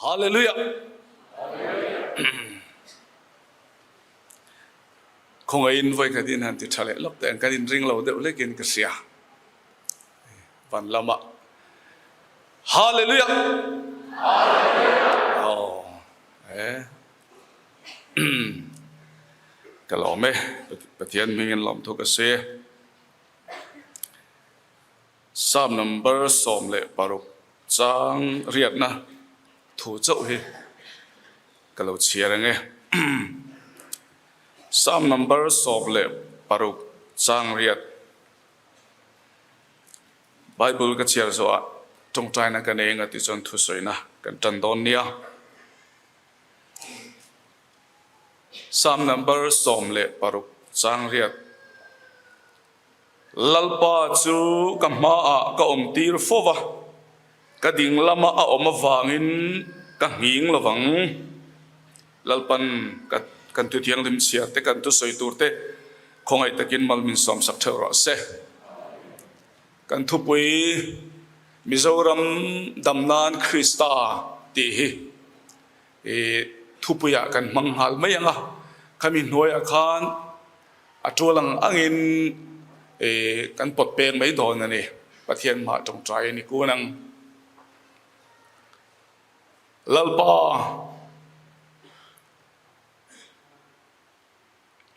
Hallelujah! Khawngaihin vawikhat in han ti tha leh lawk teh ang, kan inring lo deuh hlekin ka hria. Van lamah Hallelujah! Hallelujah! Aw, e. Ka lawm e, Pathian hmingin lawmthu ka sawi e. Psalm number 16 chang riatna thu chauh hi ka lo chhiar ang e. Psalm number 16 chang riat Bible ka chhiar zawhah tawngtaina ka nei anga tih chuan thusawina kan tan dawn nia. Psalm number 16 chang riat. Lalpa chu ka hmaah ka awmtir fo va, ka ding lama a awm avangin ka nghing lo vang. Lalpan ka kan thu thianghlim chhiar te, kan thusawi tur te khawngaih takin mal min sawmsak theuh rawh se. Kan thupui Mizoram dam nan Krista tih hi i thupuiah kan hmang nghal mai ang a, khami hnuaiah khan A tual ang angin kan pawt peng mai dawn a ni. Pathian hmah tawngtai a ni kun ang. Lalpa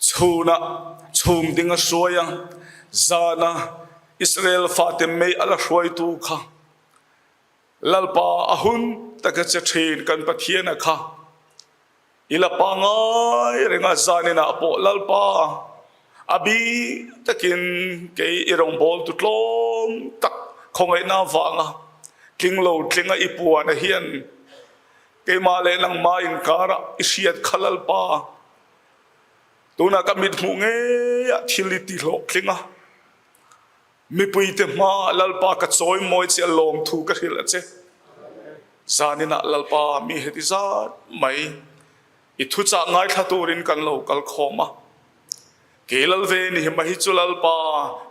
chhunah chhum ding a hruai a, zana Israel fate mei a la hruaitu kha Lalpa a hun taka che thin kan Pathiana kha I la pangai reng a, zaninah pawh Lalpa a bik takin kei i rawngbawltu tlawm tak khawngaihna avanga tling lo tlinga i puana hian keimah leh nangmah inkarah i hriat kha Lalpa tunah ka mithmuh ngeiah thil i ti hlawhtling a, Mipuite hmaah Lalpa ka chawimawi che a lawmthu ka hrilh a che. Zaninah Lalpa mi heti zat mai i thuchah ngaithla turin kan lo kal khawm a. Kei lal ve ni hma hi chu Lalpa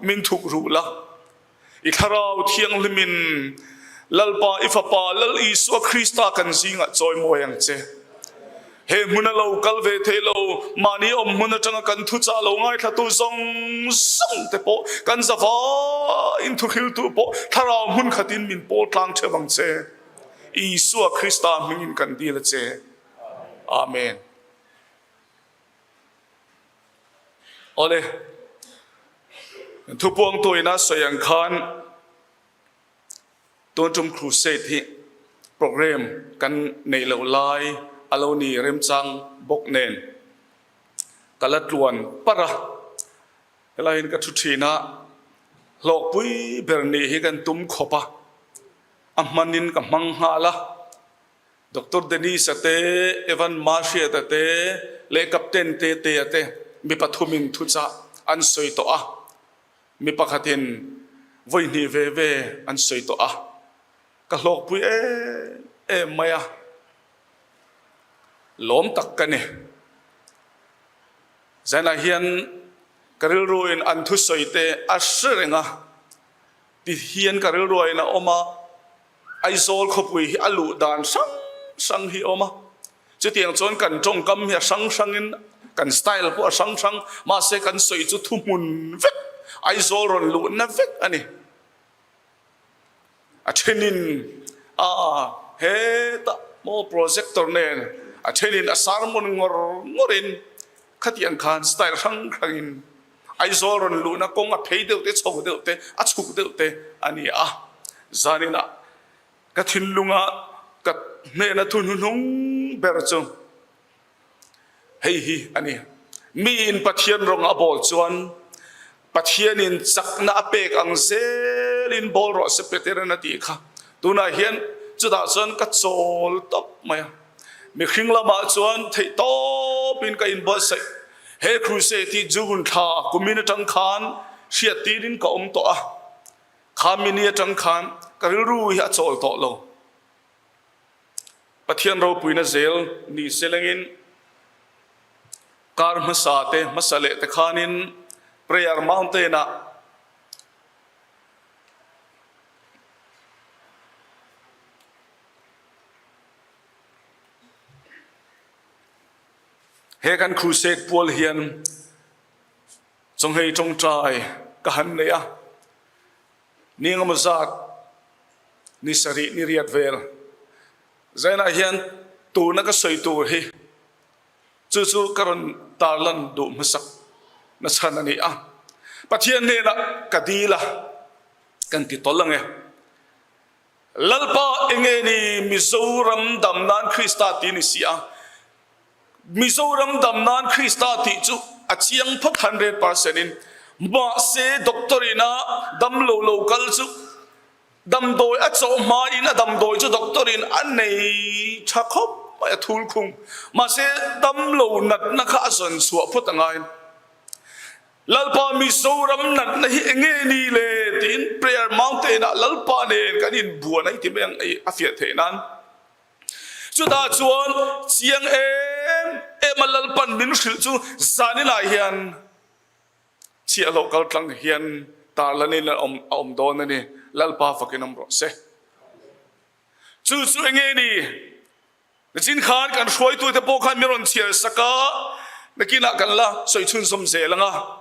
min thuk ruh la. I thlarau thianghlimin Lalpa i Fapa Lal Isua Krista kan zingah chawimawi ang che. He hmuna lo kal ve thei lo, mahni awm hmun atanga kan thuchah lo ngaithlatu zawng zawng te pawh kan zavaiin thuhriltu pawh thlarau hmun khatin min pawl tlang theuh ang che. Isua Krista hmingin kan dil a che. Amen. Awle, thupuangtuina sawi ang khan, Tun tum crusade hi program kan neih loh lai a lo ni remchang bawk nen ka la tluan parh a, helaiin ka thu thin a, hlawkpui ber nih hi kan tum khawp a, a hmanin ka hmang nghal a, Doctor Dennis-a te, Evan Mahriat-a te leh Captain Tete-a te mi pathumin thuchah an sawi tawh a. Mi pakhatin vawi hnih ve ve an sawi tawh a, ka hlawkpui em em mai a, lawm tak ka ni. Zainah hian ka rilruin an thusawi te a hre reng a, ti hian ka rilruain a awm a, Aizawl khawpui hi a luh dan hrang hrang hi a awm a, chutiang chuan kan tawngkam hi a hrang hrangin kan style pawh a hrang hrang, mahse kan sawi chu thuhmun vek, Aizawl rawn luhna vek a ni. A thenin a hetah maw projector nen a thenin a sermon ngawr ngawrin khatiang khan style hrang hrangin Aizawl rawn luhna kawng a phei deuh te, chho deuh te, a chhuk deuh te a ni a. Zaninah ka thinlunga ka hnehna thu hnuhnung ber chu hei hi a ni, Miin Pathian rawng a bawl chuan Pathianin chakna a pek ang zelin bawl rawh se Peteran a tih kha. Tunah hian chutah chuan ka chawl tawp mai a. Mihring lamah chuan theih tawpin ka inbuatsaih. He crusade hi June thla kumin atang khan hriat tirin ka awm tawh a, kha mini atang khan ka rilru hi a chawl tawh lo. Pathian ropuina zel ni se lengin kar hmasa te hmasa leh te khanin Prayer Mountain ah He kan crusade pual hian chawnghei tawngtai ka han nei a, ni engemaw zat ni sarih ni riat vel zainah hian tuna ka sawi tur hi chu chu ka rawn tarlan duh hmasak na chhan a ni a. Pathian hnenah ka dil a, kan ti tawlh ang e. Lalpa enge ni Mizoram dam nan Krista tih ni si a, Mizoram dam nan Krista tih chu a chiang phawt 100% in, mahse doctor ina damlo lo kal chu damdawi a chawh hma in a damdawi chu doctor in a nei tha khawp mai a thul khung, mahse damlo natna kha a zawn chhuah phawt a ngai. Lalpa Mizoram natna hi enge ni le tiin Prayer Mountain ah Lalpa nen kan inbuan a i ti mai ang a fiah theih nan. Chutah chuan chiang em em a Lalpan min hrilh chu zaninah hian chhiahhlawh kaltlang hian tarlanin a awm dawn a ni. Lalpa fakin awm rawh se. Chu chu enge ni? Nichin khan kan hruaitute pawh khan min rawn chhiar sak a, nakinah kan la sawi chhunzawm zel ang a.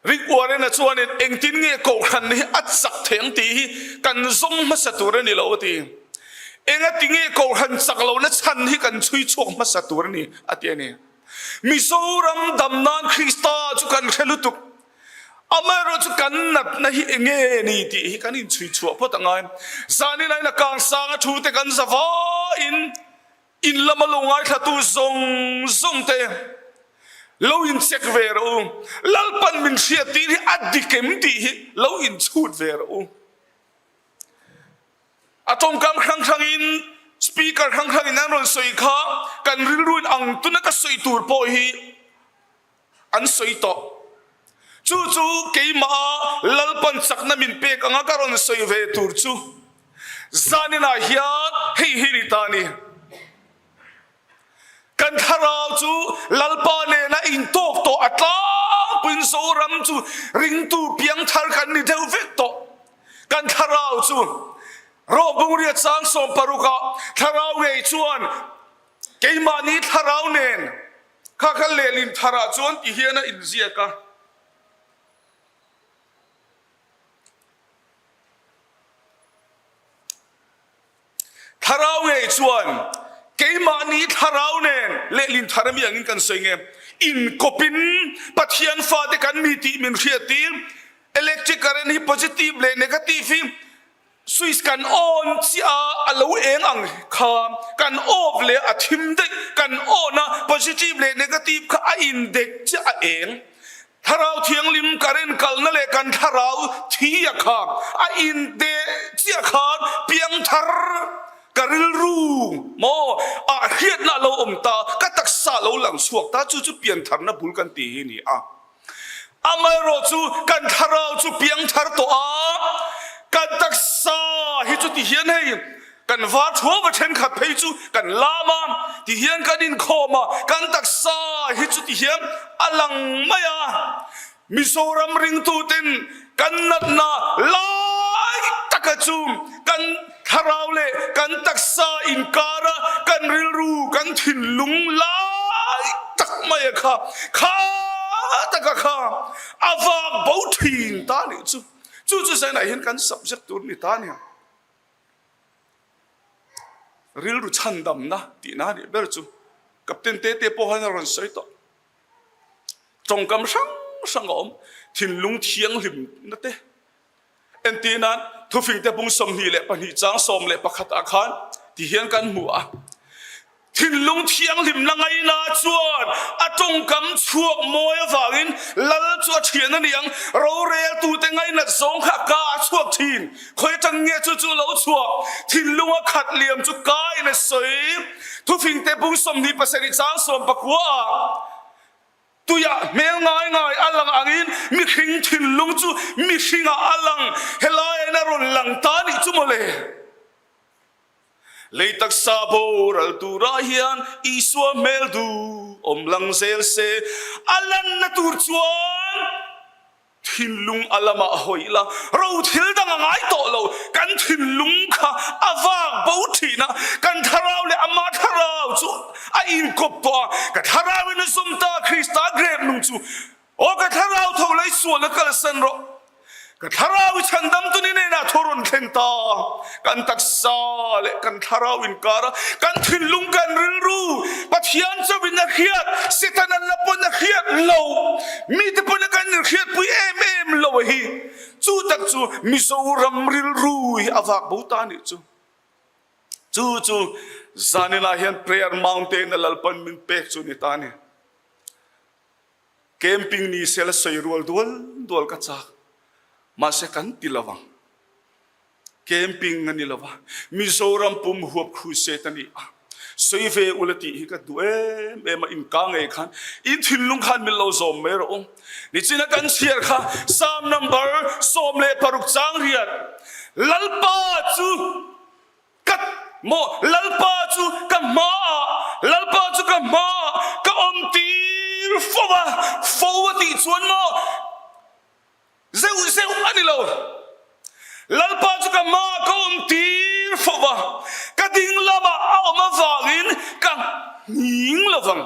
Rick Warren-a chuanin engtin nge kohhran hi a chak thei ang tih hi kan zawng hmasa tur a ni lo a ti. Engati nge kohhran chak lohna chhan hi kan chhui chhuak hmasa tur a ni a ti a ni. Mizoram dam nan Krista chu kan hre lutuk. Amaherawh chu kan natna hi enge ni tih hi kan inchhui chhuah phawt a ngai. Zanin aina kang sang a thu te kan za vaiin in lama lo ngaithlatu zawng zawng te lo incheck ve rawh u. Lalpan min hriattir hi a dik em tih hi lo inchhut ve rawh u. A tawngkam hrang hrangin speaker hrang hrangin an rawn sawi kha kan rilruin ang tuna ka sawi tur pawh hi an sawi tawh. Chu chu keimaha Lalpan chakna min pek anga ka rawn sawi ve tur chu zaninah hian hei hi ni ta ni. Kan thlarau chu Lalpa nena intawk tawh a tlangpuiin Zoram chu ringtu piangthar kan ni deuh vek tawh. Kan thlarau chu Rawbungria chang sawmparukah thlarau ngei chuan keimahni thlarau nen kha kha lehlin tharah chuan ti hian a inziak a. Thlarau ngei chuan keimahni thlarau nen lehlin thar ami angin kan sawi nge? Inkawpin Pathian fate kan mi tih min hriattir. Electric current hi positive leh negative hi switch kan on chiah a, a lo eng ang kha kan off leh a thim daih, kan on a positive leh negative kha a indek chiah a eng. Thlarau Thianghlim current kalna leh kan thlarau thi a kha a inteh chiah khan piangthar ka rilru maw ah hriatna a lo awm ta, ka taksa a lo lang chhuak ta, chu chu piantharna bul kan tih hi a ni a. Amaherawh chu kan thlarau chu piangthar tawh a, kan taksa hi chu ti hian hei Kan var thuau va thenkhat phei chu kan lam a, tihian kan inkhawm a, kan taksa hi chu tihian a lang mai a. Mizoram ringtuten kan natna lai taka chu kan thlarau leh kan taksa inkara kan rilru, kan thinlung lai tak mai a kha, kha taka kha a vak bo thin ta nih chu. Chu chu zainah hian kan subject tur ni ta nia. Rilru chhandamna tihna a nih ber chu Captain Tete pawh hian a rawn sawi tawh. Tawngkam hrang hrang a awm, thinlung thianghlimna te. Entir nan Thufingte bung 22 chang 11 ah khan ti hian kan hmu a. Thinlung thianghlimna ngaina chuan a tawngkam chhuak mawi avangin lal chu a thian a ni ang. Roreltute ngainat zawng kha ka a chhuak thin. Khawi atang nge chu chu lo chhuak? Thinlunga khat liam chu ka in a sawi. Thufingte bung 27 chang 19 ah tuiah hmel ngai ngai a lang angin mihring thinlung chu mihringah a lang. Helaiah in a rawn lang ta nih chu mawle. Lei taksa boral turah hian Isua hmel duh awm lang zel se, a lanna tur chuan thinlung a lamah hawi ila, ro thil dang a ngai tawh lo, kan thinlung kha a vak bo thin a, kan thlarau leh ama thlarau chu a. inkawp tawh a, ka thlarauin a zawm ta a, Krista grep nung chu Aw ka thlarau tho lei sualna kalsan rawh, ka thlarau i chhandamtu ni hnenah thu rawn thlen ta. Kan taksa leh kan thlarau inkara kan thinlung kan rilru Pathian chauhin a hriat, Satan an la pawn a hriat lo, mite pawn a kan inhriatpui em em lo a hi. Chu tak chu Mizoram rilru hi a vak bo ta a nih chu. Chu chu zaninah hian Prayer Mountain a Lalpan min pek chu ni ta a ni. Camping ni sela sawi rual dual dual ka chak. Mahse kan ti lo ang. Camping a ni lo a, Mizoram pum huap crusade a ni a. Sawi ve ula tih hi ka duh em em a, in ka ngei khan in thinlung khan min lo zawm mai rawh u. Nichina kan chhiar kha Psalm number 16 chang riat Lalpa chu Ka maw Lalpa chu ka hmaah, Lalpa chu ka hmaah ka awm tir fo a, fo a tih chuan maw zeuh zeuh a ni lo. Lalpa chu ka hmaah ka awm tir fo a, ka ding lamah a awm avangin ka nghing lo vang.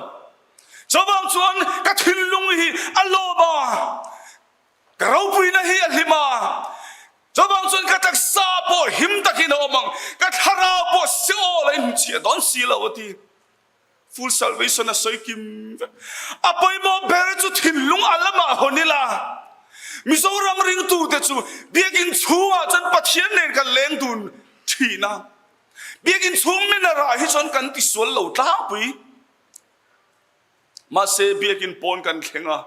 Chuvang chuan ka thinlung hi a lawm a, Ka ropuina hi a hlim a, chuvang chuan ka taksa pawh him takin a awm ang, ka thlarau pawh Seol a inhmuchhiah dawn si lo a ti. Full salvation a sawi kim vek. A pawimawh ber chu thinlung a lamah hawn ila, Mizoram ringtute chu biakinn chhungah chuan Pathian nen kan leng dun thin a, biakinn chhung minarah hi chuan kan tisual lo tlangpui. Mahse biakinn pawn kan thleng a,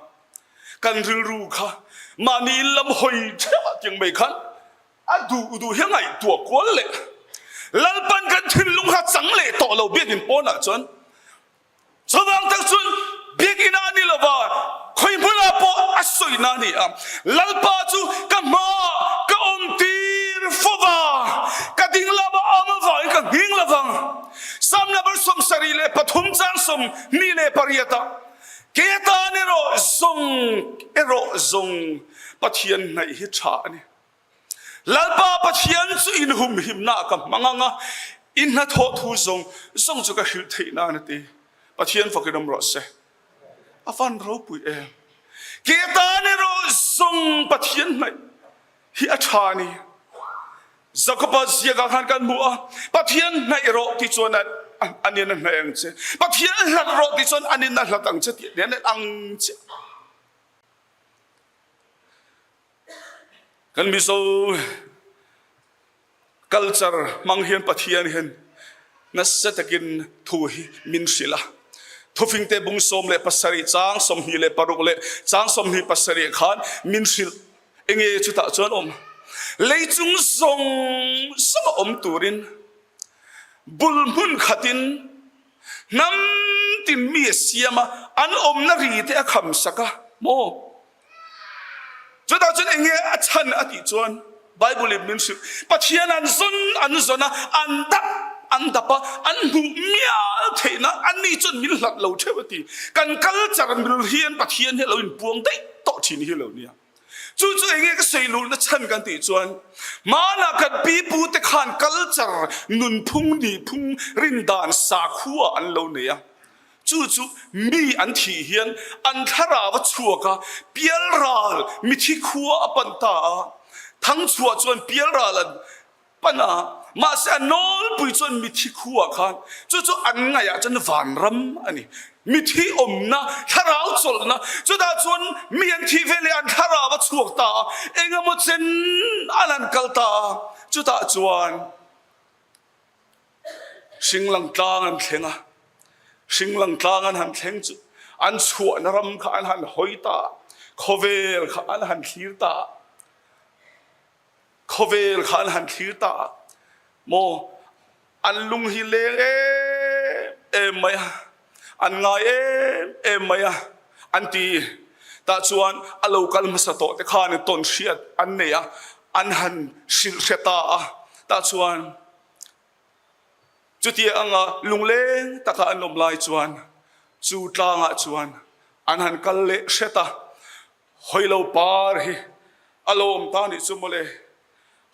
kan rilru kha mahni in lam hawi theuh ah tiang mai khan a duh duh hi a ngaihtuah kual leh. Lalpan kan thinlung kha chang leh tawh lo biakinn pawnah chuan. Chuvang tak chuan biakinn ah a ni lova, khawi hmunah pawh a sawina a ni a, Lalpa chu ka hmaah ka awm tir fo va, ka ding lamah a awm avangin ka nghing lovang. Psalm number 73 chang 28 ah, Ke tan erawh zawng erawh zawng Pathian hnaih hi tha a ni. Lalpa Pathian chu in humhimna ka hmang ang a, i hnathawh thu zawng zawng chu ka hrilh theih nan a ti. Pathian fakin awm rawh se. A van ropui em. Ke tan erawh zawng Pathian hnaih hi a tha a ni. Jakoba ziakah khan kan hmu a, Pathian hnaih rawh ti chuan anin a hnaih ang che, Pathian hlat rawh ti chuan anin a hlat ang che tih nen ang che. Kan Mizo culture hmang hian Pathian hian nasa takin thu hi min hrilh a. Thufingte bung 17 chang 26 leh chang 27 khan min hrilh Enge chutah chuan awm? Leichung zawng zawnga awm turin bul hmun khatin hnam tin mi a siam a, an awmna ri te a kham sak a maw? Chutah chuan enge a chhan a tih chuan Bible in min hrilh, Pathian an zawn an zawn a, an dap an dap a, an hmuh mial theihna anni chuan min hlat lo theuh a ti. Kan culture mil hian Pathian hi a lo inpuang daih tawh thin hi lo nia. Chu chu enge ka sawi luhna chhan kan tih chuan hmanah kan pipu te khan culture nunphung nihphung rindan sakhua an lo nei a, chu chu mi an thih hian an thlarau a chhuak a, pialral mithi khua a pan ta a, thangchhuah chuan pialral an Pan a, mahse a nawlpui chuan mithi khuah khan chu chu an ngaihah chuan vanram a ni. Mithi awmna, thlarau chawlhna, chutah chuan mi an thih veleh an thlarau a chhuak ta a, engemaw chen an han kal ta a, chutah chuan hringlang tlang an thleng a, hringlang tlang an han thleng chu an chhuahna ram kha an han hawi ta a, khawvel kha an han thlir ta a. Khawvel kha an han thlir ta a, maw an lung hi leng em em mai a, an ngai em em mai a, an ti. Tah chuan a lo kal hmasa tawh te khan tawn hriat an nei a, an han hrilh hre ta a. Tah chuan chutia anga lungleng taka an awm lai chuan chu tlangah chuan an han kal leh hret a. Hawilo par hi a lo awm ta nih chu mawle.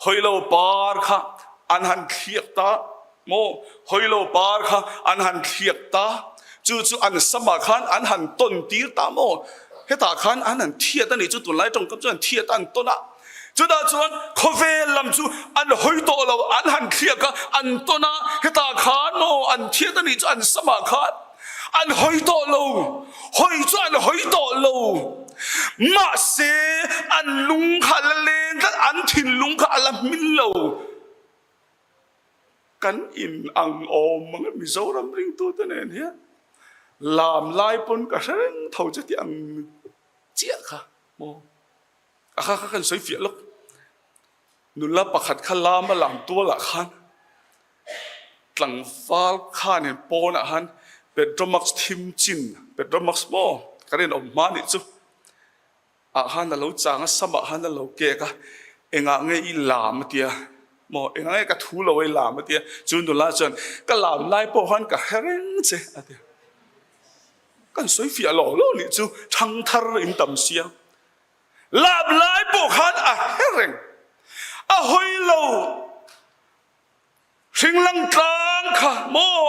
Hawilo par kha an han thliak ta maw? Hawilo par kha an han thliak ta. Chu chu an samah khan an han tawn tir ta maw? Hetah khan an han thiat a nih chu, tunlai tawngkam chuan thiat a an tawn a. Chutah chuan khawvel lam chu an hawi tawh lo, an han thliak a, an tawn a, hetah khan maw an thiat a nih chu an samah khan an hawi tawh lo, hawi chu an hawi tawh lo. Mahse an lung kha a la leng tlat, an thinlung kha a la hmin lo. Kan in ang awm ang e Mizoram ringtute nen hian lam lai pawn ka hre reng tho che tih ang chiah kha maw a kha kha kan sawi fiah lawk. Nula pakhat kha lam a lam tualah khan tlangval khanin pawnah khan Petromax thim chin Petromax maw ka rinawm hma nih chu. Ah khan a lo chang a, samah khan a lo kek a, engah nge i lam a tia, maw engah nge ka thu lo a i lam a tia, chu nula chuan ka lam lai pawh khan ka hre reng che a tia. Kan sawi fiah lo lo nih chu thangthar in tam sia, lam lai pawh khan a hre reng, a hawi lo. Hringlang tlang kha maw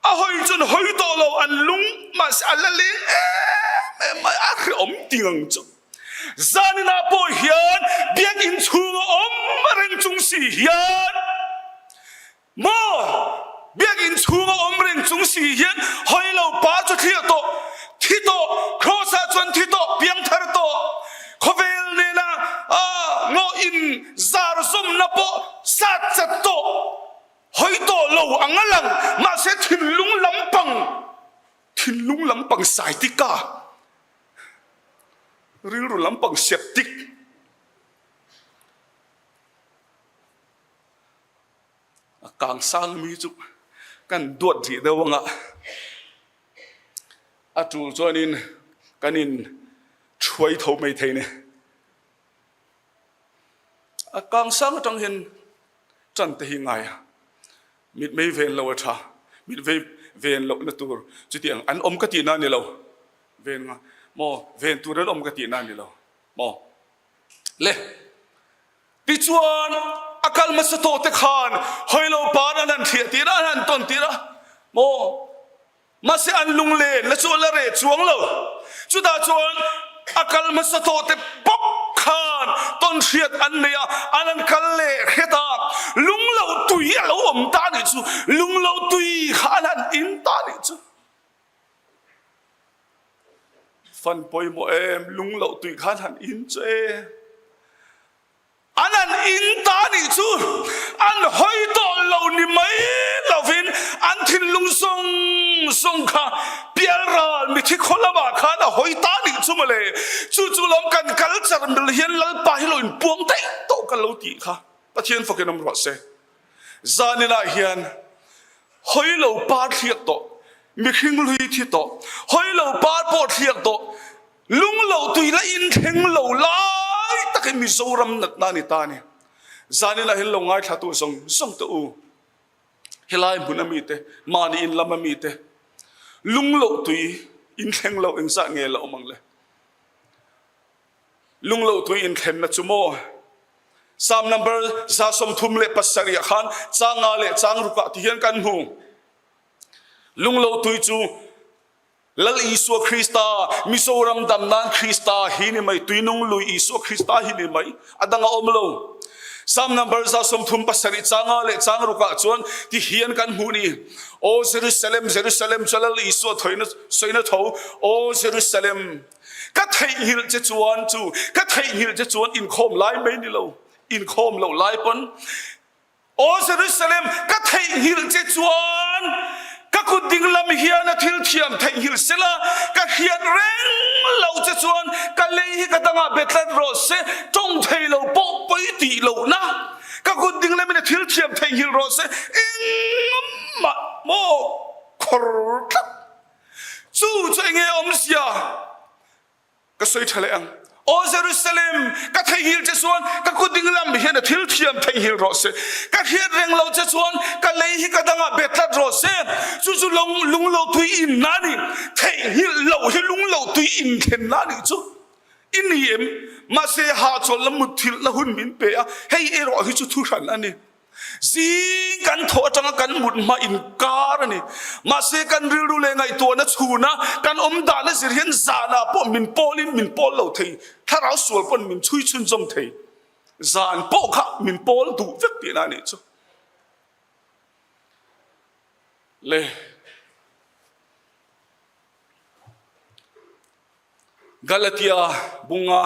a hawi chuan hawi tawh lo an lung mahse a la leng em em mai a hrehawm ting ang chu. Zaninah pawh hian biakinn chhunga awm reng chung si hian maw biakinn chhunga awm reng chung si hian hawi lo pa chu thliah tawh thi tawh Kraws ah chuan thi tawh piangthar tawh khawvel nena ngaw in zar zawmna pawh sat chat tawh hawi tawh lo ang a lang mahse thinlung lampang thinlung lampang sai tika rilru lampang septic a kang sang mi chu kan duat rih deuh anga a tul chuanin kan in thuai tho mai thei ni. A kang sang atang hian tan te hi ngai a, mitmei ven lo a tha, mitmei ven lohna tur chutiang an awm ka tihna a ni lo, ven nga maw ven tur an awm ka tihna a ni lo maw le. Tichuan a kal hmasa tawh te khan hawi lo pan an han thliah tir a, an han tawn tir a maw. Mahse an lunglen la chu a la reh chuang lo. Chutah chuan a kal hmasa tawhte bawk khan tawn hriat an nei a, an han kal leh hret a, lunglo tui a lo awm ta nih chu, lunglo tui kha an han in ta nih chu. Fan pawimawh em, lunglo tui kha an han in chu e. An an in ta nih chu an hawi tawh lo ni mai lovin an thinlung zawng zawng kha pialral mithi khaw lamah khan a hawi ta nih chu mawle. Chu chu lawm kan culture mil hian Lalpa hi lo inpuang daih tawh ka lo tih kha Pathian fakin awm rawh se. Zaninah hian hawi lo par thliak tawh, mihring hlui thi tawh, hawi lo par pawh thliak tawh, Lung lo tui la in thleng lo lai tak hi Mizoram natna a ni ta a ni. Zanin ah hian lo ngaithla tu zawng zawng te u, helai hmun a mi te, mahni in lam a mi te, lung lo tui in thleng lo engzah nge la awm ang le? Lung lo tui in thlenna chu maw? Psalm number 37 ah khan chang nga leh chang ruk ah ti hian kan hmu. Lung lo tui chu Lal Isua Krista, Mizoram dam nan Krista hi ni mai, tuinung lui Isua Krista hi ni mai, a dang a awm lo. Psalm number 37 changa leh chang rukah chuan ti hian kan hmuh ni. Aw Jerusalem, Jerusalem chu Lal Isua thoina soina tho. Aw Jerusalem, ka theihnghilh che chuan chu ka theihnghilh che chuan inkhawm lai mai ni lo, inkhawm loh lai pawn Aw Jerusalem, ka theihnghilh che chuan ka kut dinglam hian a thil thiam theihnghilh sela, ka hriat reng lo che chuan ka lei hi ka dangah be tlat rawh se, tawng thei lo pawh pawi tih lohna, ka kut dinglamin a thil thiam theihnghilh rawh se, engmah maw khawr tlat. Chu chu enge awmzia? Ka sawi tha leh ang. Aw Jerusalem, ka theihnghilh che chuan ka kut ding lam hian a thil thiam theihnghilh rawh se. Ka hriat reng lo che chuan ka lei hi ka dangah bet tlat rawh se. Chu chu lung lung lo tui in na ni. Theihnghilh loh hi lung lo tui in thlen na nih chu i ni em? Mahse hahchawlh la mutthilh na hun min pe a, hei erawh hi chu thuhran a ni. Zing kan thawh atanga kan mut hma inkar a ni. Mahse kan rilru leh ngaihtuahna chhuna kan awm dahna zir hian zanah pawh min pawlin min pawl lo thei, thlarau sual pawn min chhui chhunzawm thei. Zan pawh kha min pawl duh vek tihna a nih chu. Le. Galatia bunga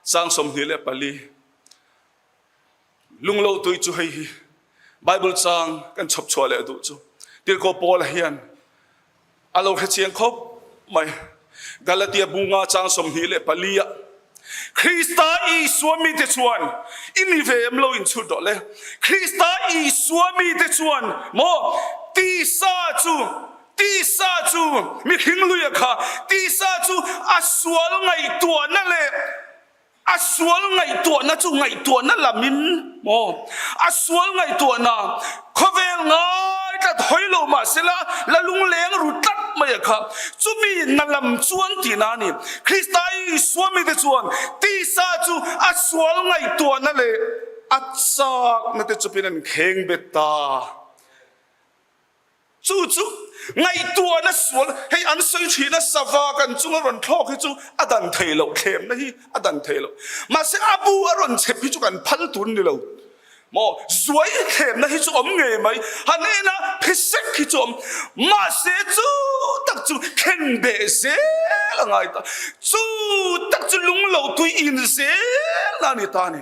chang 24 Lungloh tui chu hei hi Bible chang kan chhawp chhuah leh duh chu Tirhkoh Paula hian a lo hre chiang khawp mai. Galatia bunga chang 24 ah Krista Isua mite chuan i ni ve em lo inchhut rawh le. Krista Isua mite chuan maw tisa chu tisa chu mihring luia kha tisa chu a sual ngaihtuahna leh A sual ngaihtuahna chu ngaihtuahna lamin maw? A sual ngaihtuahna khawvel ngai tlat hawi lo mahsela la lungleng ru tlat mai a kha. Chumi na lam chuan tihna a ni. Krista Isua mite chuan tisa chu a sual ngaihtuahna leh a chakna te chupin an kheng bet ta. Chu chu ngaihtuahna sual, hei an sawi thin a, sava kan chunga rawn thlawk hi chu a dan thei loh, thlemna hi a dan thei loh. Mahse a bu a rawn chep hi chu kan phal tur ni lo. Maw zuai thlemna hi chu awm ngei mai, han en a phisek hi chu awm. Mahse chu tak chu khen beh zel a ngai ta. Chu tak chu lunglo tui in zel a ni ta a ni.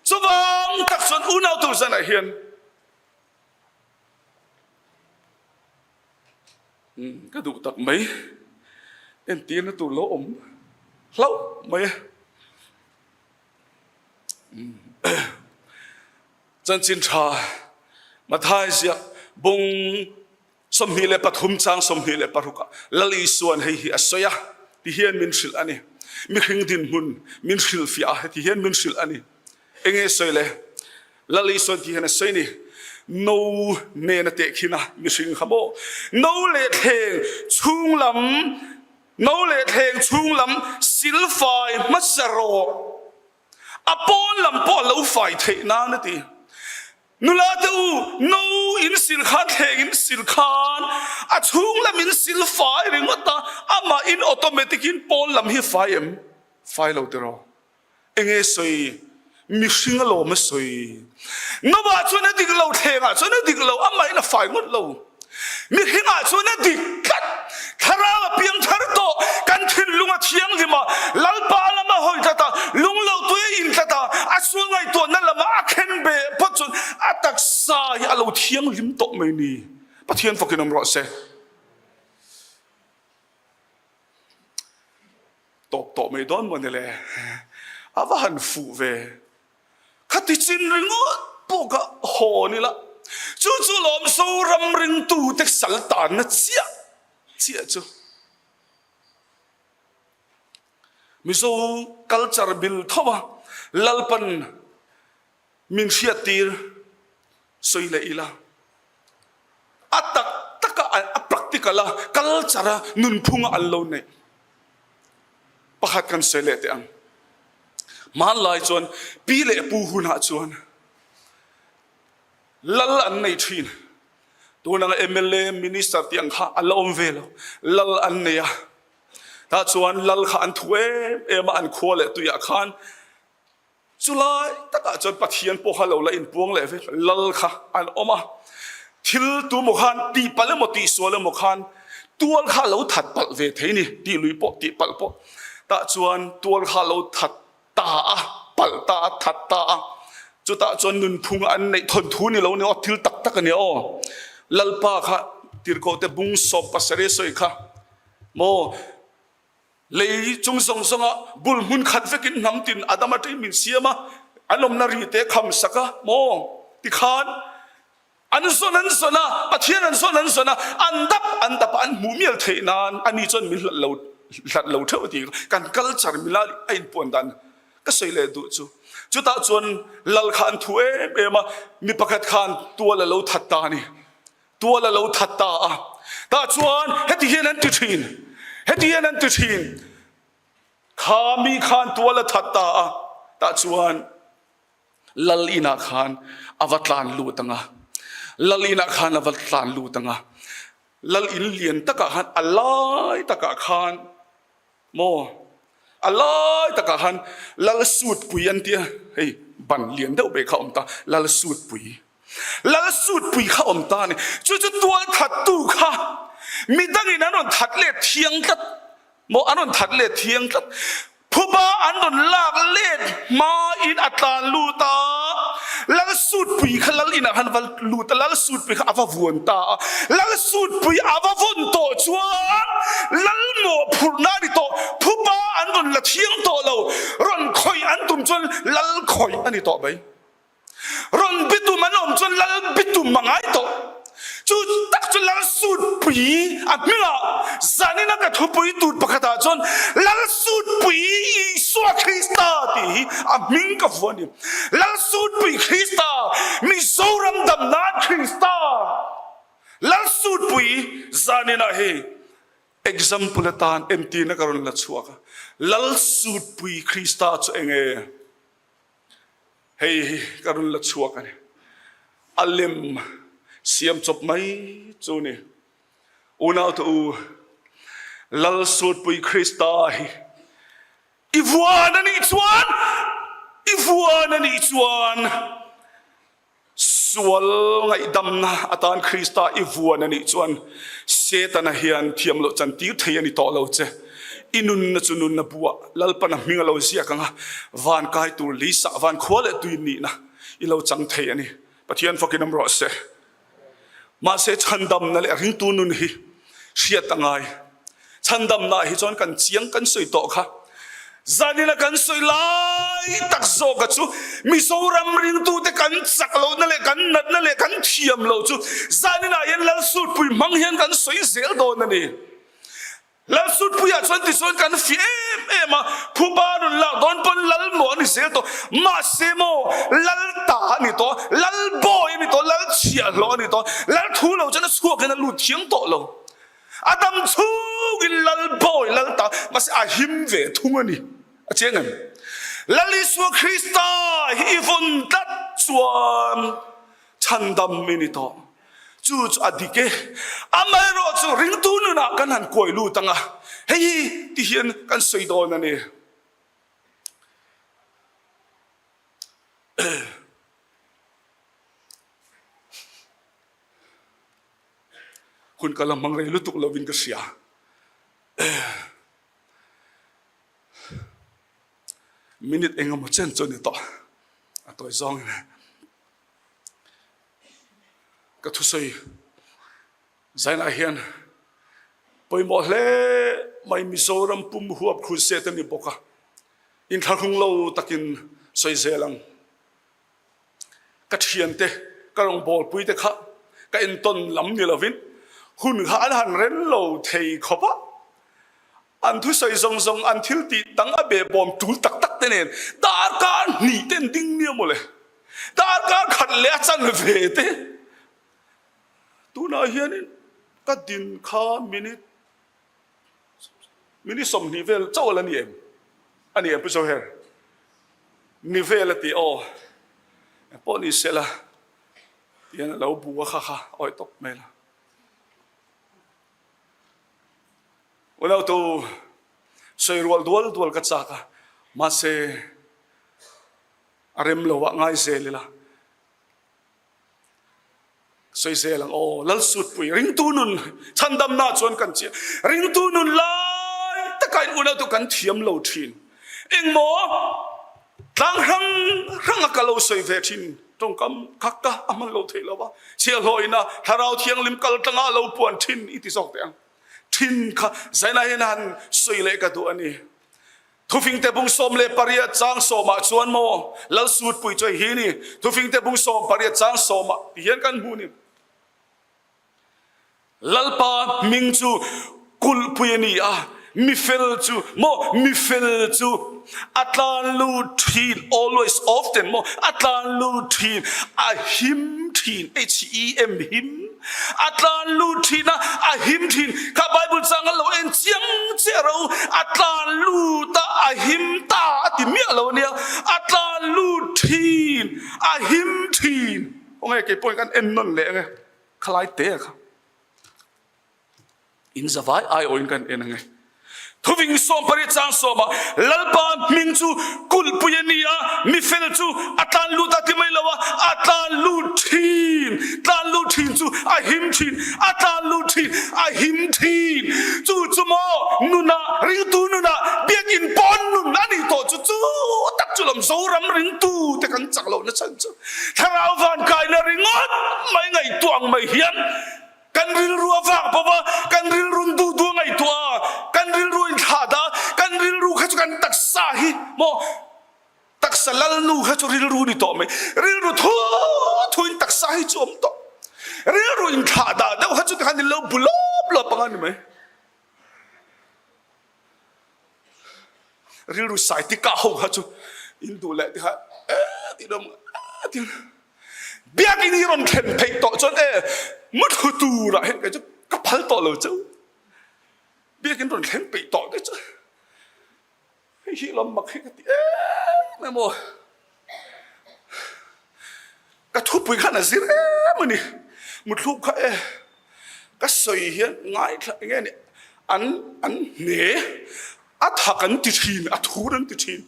Chuvang tak chuan unau tur zanah hian, Ka duh tak mai, entirna tur lo awm hlauh mai a. Chanchin tha Mathai ziak bung 23 chang 26 ah Lal Isuan hei hi a sawi a, ti hian min hrilh a ni. Mihring dinhmun min hrilhfiah a, heti hian min hrilh a ni. Enge sawi le? Lal Isuan ti hian a sawi ni. No nen a tehkhin a, mihring kha maw? No leh thleng chhung lam, no leh thleng chhung lam silfai hmasa rawh. A pawn lam pawh a lo fai theih nan a ti. Nula te u, no in sil khan, thleng in sil khan, a chhung lam in sil fai ringawt a, amah in automatic in pawn lam hi fai em? Fai lo tiraw? Enge sawi? Mihring alawm a sawi. Novah chuan a dik lo, thlengah chuan a dik lo, amahin a fai ngawt lo. Mihringah chuan a dik tlat. Thlarau a piang thar tawh, kan thinlung a thianghlim a, Lalpa lam a hawi tlat a, lunglo tui a in tlat a, a sual ngaihtuahna lamah a khen beh phawt chuan a taksa hi a lo thianghlim tawh mai ni. Pathian fakin awm rawh se. Tawp tawh mai dawn maw ni le? A va han fuh ve. Khati chin ringawt pawh ka hawn ila, chu chu lawm Zoram ringtute sal tanna chiah chiah chu. Mizo culture bil tho a, Lalpan Min hriattir sawi leh ila, a tak taka a practical a culture a nunphunga an lo neih pakhat kan sawi leh teh ang. Hmanlai chuan pi leh pu hunah chuan lal an nei thin. Tun anga mla, minister tih ang kha a la awm ve lo. Lal an nei a, tah chuan lal kha an thu em em a, an khua leh tuiah khan Chulai takah chuan Pathian pawh kha lo la inpuang leh vek, lal kha an awm a. Thil tu maw khan tihpalh emaw tihsual emaw khan tual kha a lo that palh ve thei ni, tih lui pawh tihpalh pawh. Tah chuan tual kha a lo that ta a, palh ta a, that ta a. Chutah chuan nunphung an neih thawnthu ni lo ni aw, thil tak tak a ni aw. Lalpa kha tirhkohte bung sawp pasarih a sawi kha maw? Lei chung zawng zawnga bul hmun khat vekin hnam tin Adam atangin min siam a, an awmna ri te kham sak a maw? Tikhan an zawn an zawn a, Pathian an zawn an zawn a, an dap an dap a, an hmuh mial theih nan ani chuan min hlat lo hlat lo theuh a ti. Kan culture mila a inpuan dan ka sawi leh duh chu. Chutah chuan lal kha an thu em em a, mi pakhat khan tual a lo that ta a ni. Tual a lo that ta a. Tah chuan heti hian an ti thin, heti hian an ti thin, Kha mi khan tual a that ta a. Tah chuan Lal inah khan a va tlan lut ang a, lal inah khan a va tlan lut ang a, lal in lian takah khan a lai takah khan maw a lai takah khan lal sutpui an tia hei ban lian deuh peh kha a awm ta lal sutpui lal sutpui kha a awm ta a ni chu chu tual thattu kha midangin an rawn that let thiang tlat Maw an rawn that let thiang tlat. Phuba an rawn lak let hmain a tlan lut a, Lal Sutpui kha Lal inah khan a va lut a, Lal Sutpui kha a va vuan ta a. Lal Sutpui a va vawn tawh chuan Lal mawhphurhna a ni tawh. Phuba an rawn la thiang tawh lo, rawn khawih an tum chuan Lal khawih a ni tawh mai. Rawn bitum an awm chuan lal bitum a ngai tawh. Chu tak chu lal sutpui a hmingah zanina ka thupui tur pakhatah chuan lal sutpui Isua Krista tih hi a hming ka vuah a ni. Lal sutpui Krista, Mizoram dam nan Krista. Lal sutpui zaninah hei example atan entirna ka rawn la chhuak a. Lal sutpui Krista chu enge? Hei hi ka rawn la chhuak a ni. A lem siam chawp mai chu ni. Unaute u, Lal Sutpui Krista hi i vuan a nih chuan, i vuan a nih chuan, Sual ngaihdamna atan Krista i vuan a nih chuan Setana hian thiam loh chan tir thei a ni tawh lo che. I nunna chu nunna buah Lalpana hming a lo ziak ang a, van kai tur leisah van khua leh tui nihna i lo chang thei a ni. Pathian fakin awm rawh se. Mahse chhandamna leh ringtu nun hi hriat a ngai. Chhandamna hi chuan kan chiang kan sawi tawh kha. Zanina kan sawi lai tak zawka chu Mizoram ringtute kan chak lohna leh kan natna leh kan thiam loh chu zaninah hian Lalsutpui hmang hian kan sawi zel dawn a ni. Lalsutpuiah chuan tichuan kan fi em em a, phuba rawn lak dawn pawn lal maw a ni zel tawh, mahse maw lal ta a ni tawh, lal bawi a ni tawh, lal chhiahhlawh a ni tawh, lal thu lo chuan a chhuakin a lut thiam tawh lo. A dam chhungin lal bawi lal ta, mahse a him ve thung a ni. A chiang em? Lal Isua Krista hi i vawn tlat chuan chhandam i ni tawh. Chu chu a dik e. Amaherawh chu ringtu nunah kan han kuai lut ang a, hei hi ti hian kan sawi dawn a ni. Hun ka la hmang rei lutuk lovin ka hria. Minute engemaw chen chu a ni tawh. A tawi zawngin. Ka thusawi zainah hian pawimawh hle mai Mizoram pum huap crusade a ni bawk a, inthlahrung lo takin sawi zel ang. Ka thiante, ka rawngbawlpui te kha ka entawn lam ni lovin hun kha an han ren lo thei khawp a. An thusawi zawng zawng, an thil tih dang a behbawm tul tak tak te nen darkar hnih te an ding nia mawle. Darkar khat leh a chan ve te. Tunah hianin ka din kha minute minute 20 vel chauh a la ni em? A ni em Pu Zoher? Ni vel a ti aw. Engpawh ni sela tihian a lo bu a kha kha awih tawp mai la. Unautu sawi rual dual dual ka chak a, mahse a rem lo ah ngai zel ila sawi zel ang aw Lalsutpui ringtu nun chhandamna chuan kan chiah ringtu nun lai takah in unautu kan thiam lo thin engmaw tlang hrang hrang a ka lo sawi ve thin tawngkam kha ka a hman lo theih lo va chhiahhlawh ina thlarau thianghlim kal tlanga a lo puan thin i ti zawk teh ang. Thin kha zainah hian han sawi leh ka duh a ni. Thufingte bung 18 chang sawmah chuan maw Lal Sutpui chu hei hi ni. Thufingte bung 18 chang sawmah ti hian kan hmu ni. Lalpa hming chu kulhpui a ni a. Mifel chu maw mifel chu a tlan lut thin always often maw a tlan lut thin a him thin H E M him a tlan lut thin a a him thin kha Bible chang a lo en chiang chiah ro a tlan lut a a him ta a ti miah lo ania a tlan lut thin a him thin khawnge kei pawhin kan en nawn leh ange khalai te kha. In zavai aiawhin kan en ange. Thuving 18 chang sawmah Lalpa hming chu kulhpui a ni a, mifel chu a tlan lut a ti mai lo a, a tlan lut thin. Tlan lut thin chu a him thin, a tlan lut thin, a him thin. Chu chu maw nunah, ringtu nunah biakinn pawn nun a nih tawh chu chu tak chu lam Zoram ringtu te kan chak lohna chhan chu thlarau vankaina ringawt mai ngaihtuah ang mai hian Kan rilru a vak bawk a, kan rilrun duh duh a ngaihtuah a, kan rilru a inthlah dah a, kan rilru kha chu kan taksa hi maw taksa lalnu kha chu rilru ni tawh mai, rilru thu thuin taksa hi chu awm tawh, rilru inthlah dah deuh kha chu tikhan in lo bu lawp lawp ang a ni mai. Rilru sai tikah ho kha chu in duh leh tikha e tih rawng e tih biakin hi rawn thlen theih tawh chuan e muthlu turah hian kei chu ka phal tawh lo cheu biakin rawn thleng peih tawh te chu hei hi lam mak hi ka ti em em aw Ka thupui khan a zir em a ni. Muthluk kha e ka sawi hian ngaithla eng nge ni an an hne a thak an ti thin a thur an ti thin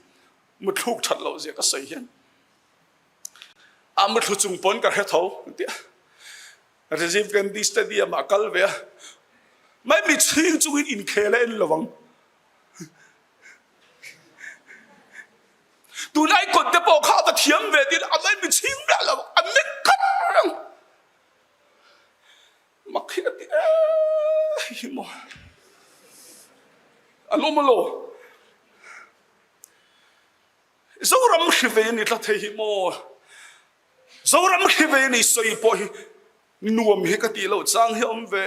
muthluk that loh zia ka sawi hian a muthlu chung pawn ka hre tho an ti a. Rajiv Gandhi Stadium ah kal ve a mai mi chhing chungin inkhel a en lo ang. Tunlai kut te pawh kha a va thiam ve tiin a mai mi chhing miah lo a mit khat reng. Mak hi a ti em hi maw. An awm alo. Zoram hri ve ni tlat hei hi maw. Zoram hri ve ni sawi pawh hi nuam hi ka tih loh chang hi awm ve.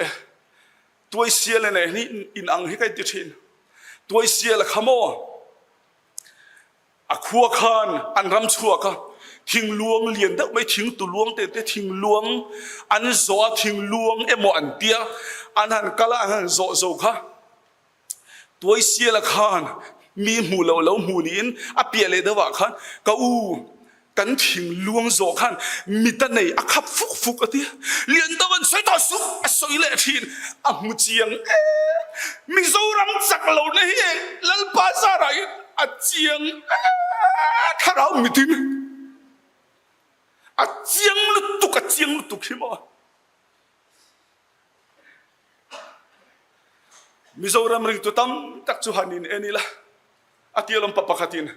Tuaisiala nen hi inang hi ka inti thin. Tuaisiala kha maw. A khua khan an ram chhuak a, thingluang lian deuh mai thing tuluang te te thingluang an zawh a, thingluang emaw an tia, an han kal a, an han zawh zo kha Tuaisiala khan mi hmuh loh lo hmuh niin a piah leh deuh ah khan ka u Kan thingluang zawh khan mit a nei a khap fuk fuk a ti. Lian deuh an sawi tawh suh a sawi leh thin. A hmu chiang e. Mizoram chak lohna hi e Lalpa zarah hian a chiang e. Thlarau mitin a chiang lutuk a chiang lutuk hi maw. Mizoram ringtu tam tak chu han in en ila a tia lawm pa pakhatin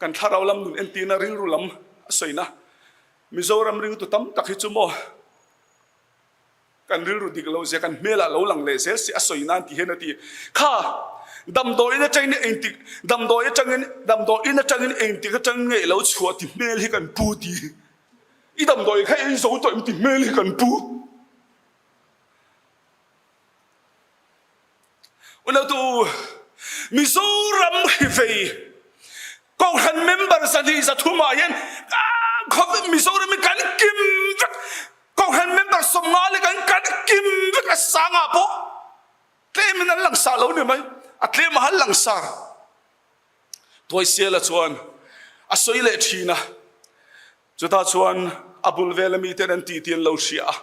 Kan thlarau lam nun entirna rilru lam a sawina Mizoram ringtu tam tak hi chu maw kan rilru dik lo zia kan hmelah lo lang leh zel si a sawi nan ti hian a ti. Kha damdawiin atangin engtik damdawi atangin damdawiin atangin engtik atangin nge i lo chhuah ti hmel hi kan pu ti. I damdawi kha ei zo tawh em ti hmel hi kan pu. Unautu Mizoram hi vei Kohhran member 203 ah hian Mizoram hi kan kim vek Kohhran member 50 leh kan kan kim vek a sangah pawh tlemin an langsar lo ni mai a tlem a han langsar Tuaisiala chuan a sawi leh thin a chutah chuan a bul vela miten an titi an lo hria a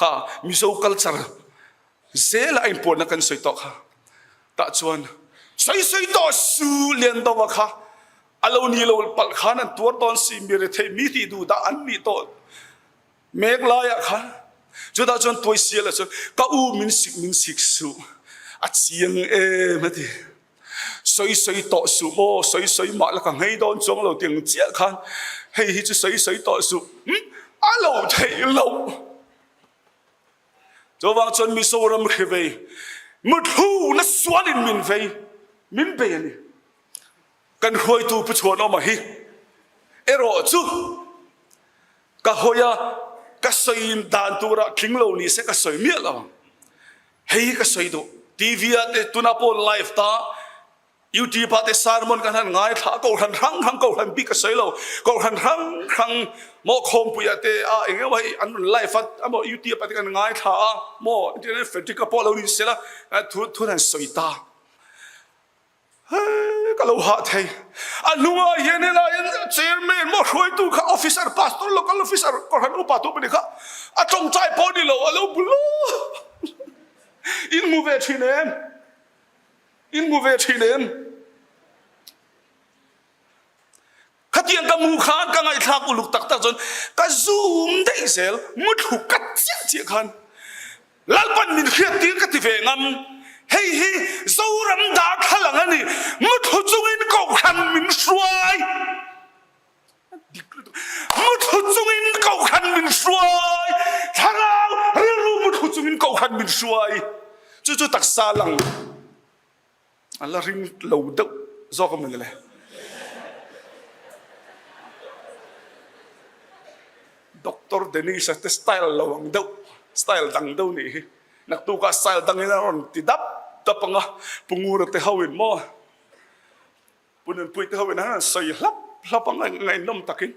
Kha Mizo culture zela a inpuanna kan sawi tawh kha. Tah chuan sawi sawi tawh su Liandova kha a lo ni lo palh khan an tuar dawn si mi rethei mi tih duh dah an nih tawh mek laiah khan chutah chuan Tuaisiala chuan ka u min sik min sik suh a chiang em a ti. Sawi sawi tawh suh maw, sawi sawi mah la ka nghei dawn chuang lo tiang chiah khan hei hi chu sawi sawi tawh suh a lo theih loh. Chuvang chuan Mizoram hri vei muthlu na sualin min vei min bei a ni. Kan hruaitu Pu Chhuanawma hi erawh chu ka hawi a, ka sawi dan turah tling lo ni se ka sawi miah lo ang. Hei hi ka sawi duh. TV ah te tunah pawh live ta YouTube ah te sermon kan han ngaithla a, kohhran hrang hrang kohhran bik ka sawi lo, kohhran hrang hrang maw khawmpui ah te a eng emaw hei an rawn live a emaw YouTube ah te kan ngaithla a maw internet Frederick-a pawh lo ni sela thu thu an han sawi ta. Hei ka lo hah thei. A hnungah hian helaiin chairman maw hruaitu kha officer pastor local officer kohhran upa tu pahnih kha a tawngtai pawh ni lo a lo bul In hmu ve thin em? In hmu ve thin em? Khatiang ka mu khan ka ngaihthlak uluk tak tak chuan ka zoom daih zel, muthlu ka chiah chiah khan Lalpan min hriat tir ka ti ve ngam. Hei hi Zoram darthlalang a ni, muthlu chungin kohhran min hruai. Dik lutuk. Muthlu chungin kohhran min hruai. Thlarau rilru muthlu chungin kohhran min hruai. Chu chu taksa lang. A la ring lo deuh zawk a mawni le. Doctor Dennis-a te style lo ang deuh, style dang deuh nih hi. Naktukah style dangin a rawn ti dap dap ang a, Pu Ngura te ho in maw, Pu Nunpui te ho in an rawn sawi hlap hlap ang a, ngaihnawm takin.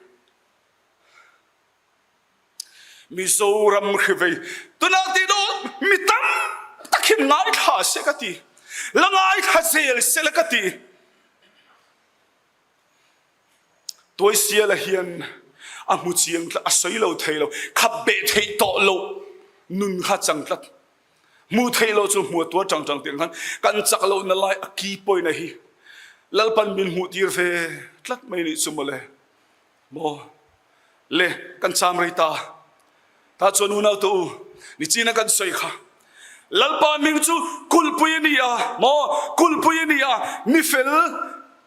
Mizoram hri vei tunah tih dawn mi tam tak hian ngaithla se ka ti, la ngaithla zel se la ka ti. Tuaisiala hian a hmu chiang tlat, a sawi lo thei lo, khap beh theih tawh loh nun kha chang tlat. Hmuh theih loh chu hmuh a tuar tang tang tiang khan kan chak lohna lai a key point a hi Lalpan min hmuh tir ve tlat mai nih chu mawle. Maw le, kan cham rei ta. Tah chuan unau te u, nichina kan sawi kha. Lalpa hming chu kulhpui a ni a, maw kulhpui a ni a, mi fel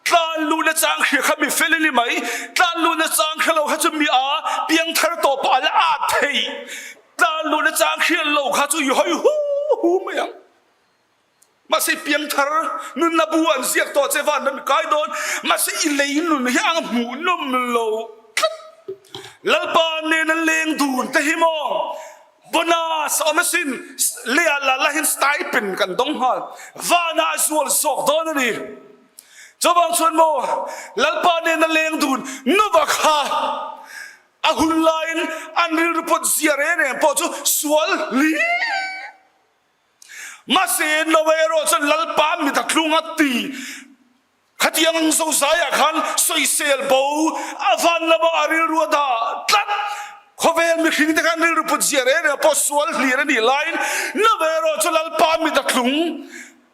tlan luhna chang hria kha mi fel a ni mai, tlan luhna chang hre lo kha chu mi a piangthar tawh pawh a la at thei, tlan luhna chang hriat lo kha chu i hawi hu hu mai ang. Mahse piangthar nunna bu an ziak tawh che van ram i kai dawn, mahse i lei nun hi a hmuhnawm lo tlat. Lalpa nena leng dun te hi maw bonus a awm asin, leiah la lahin stipend kan dawng nghal, vanah a zual zawk dawn a ni. Chuvang chuan maw Lalpa nena leng dun Nova kha a hun laiin an rilru pawt zia reng reng pawh chu sual hlir. Mahse, Noah erawh chuan Lalpa mit a tlung a ti. Khatiang ang zozaiah khan sawisel bo a van lamah a rilru a dah tlat. Khawvel mihring te khan rilru put zia reng reng pawh sual hlir a nih laiin Noah erawh chu Lalpa mit a tlung.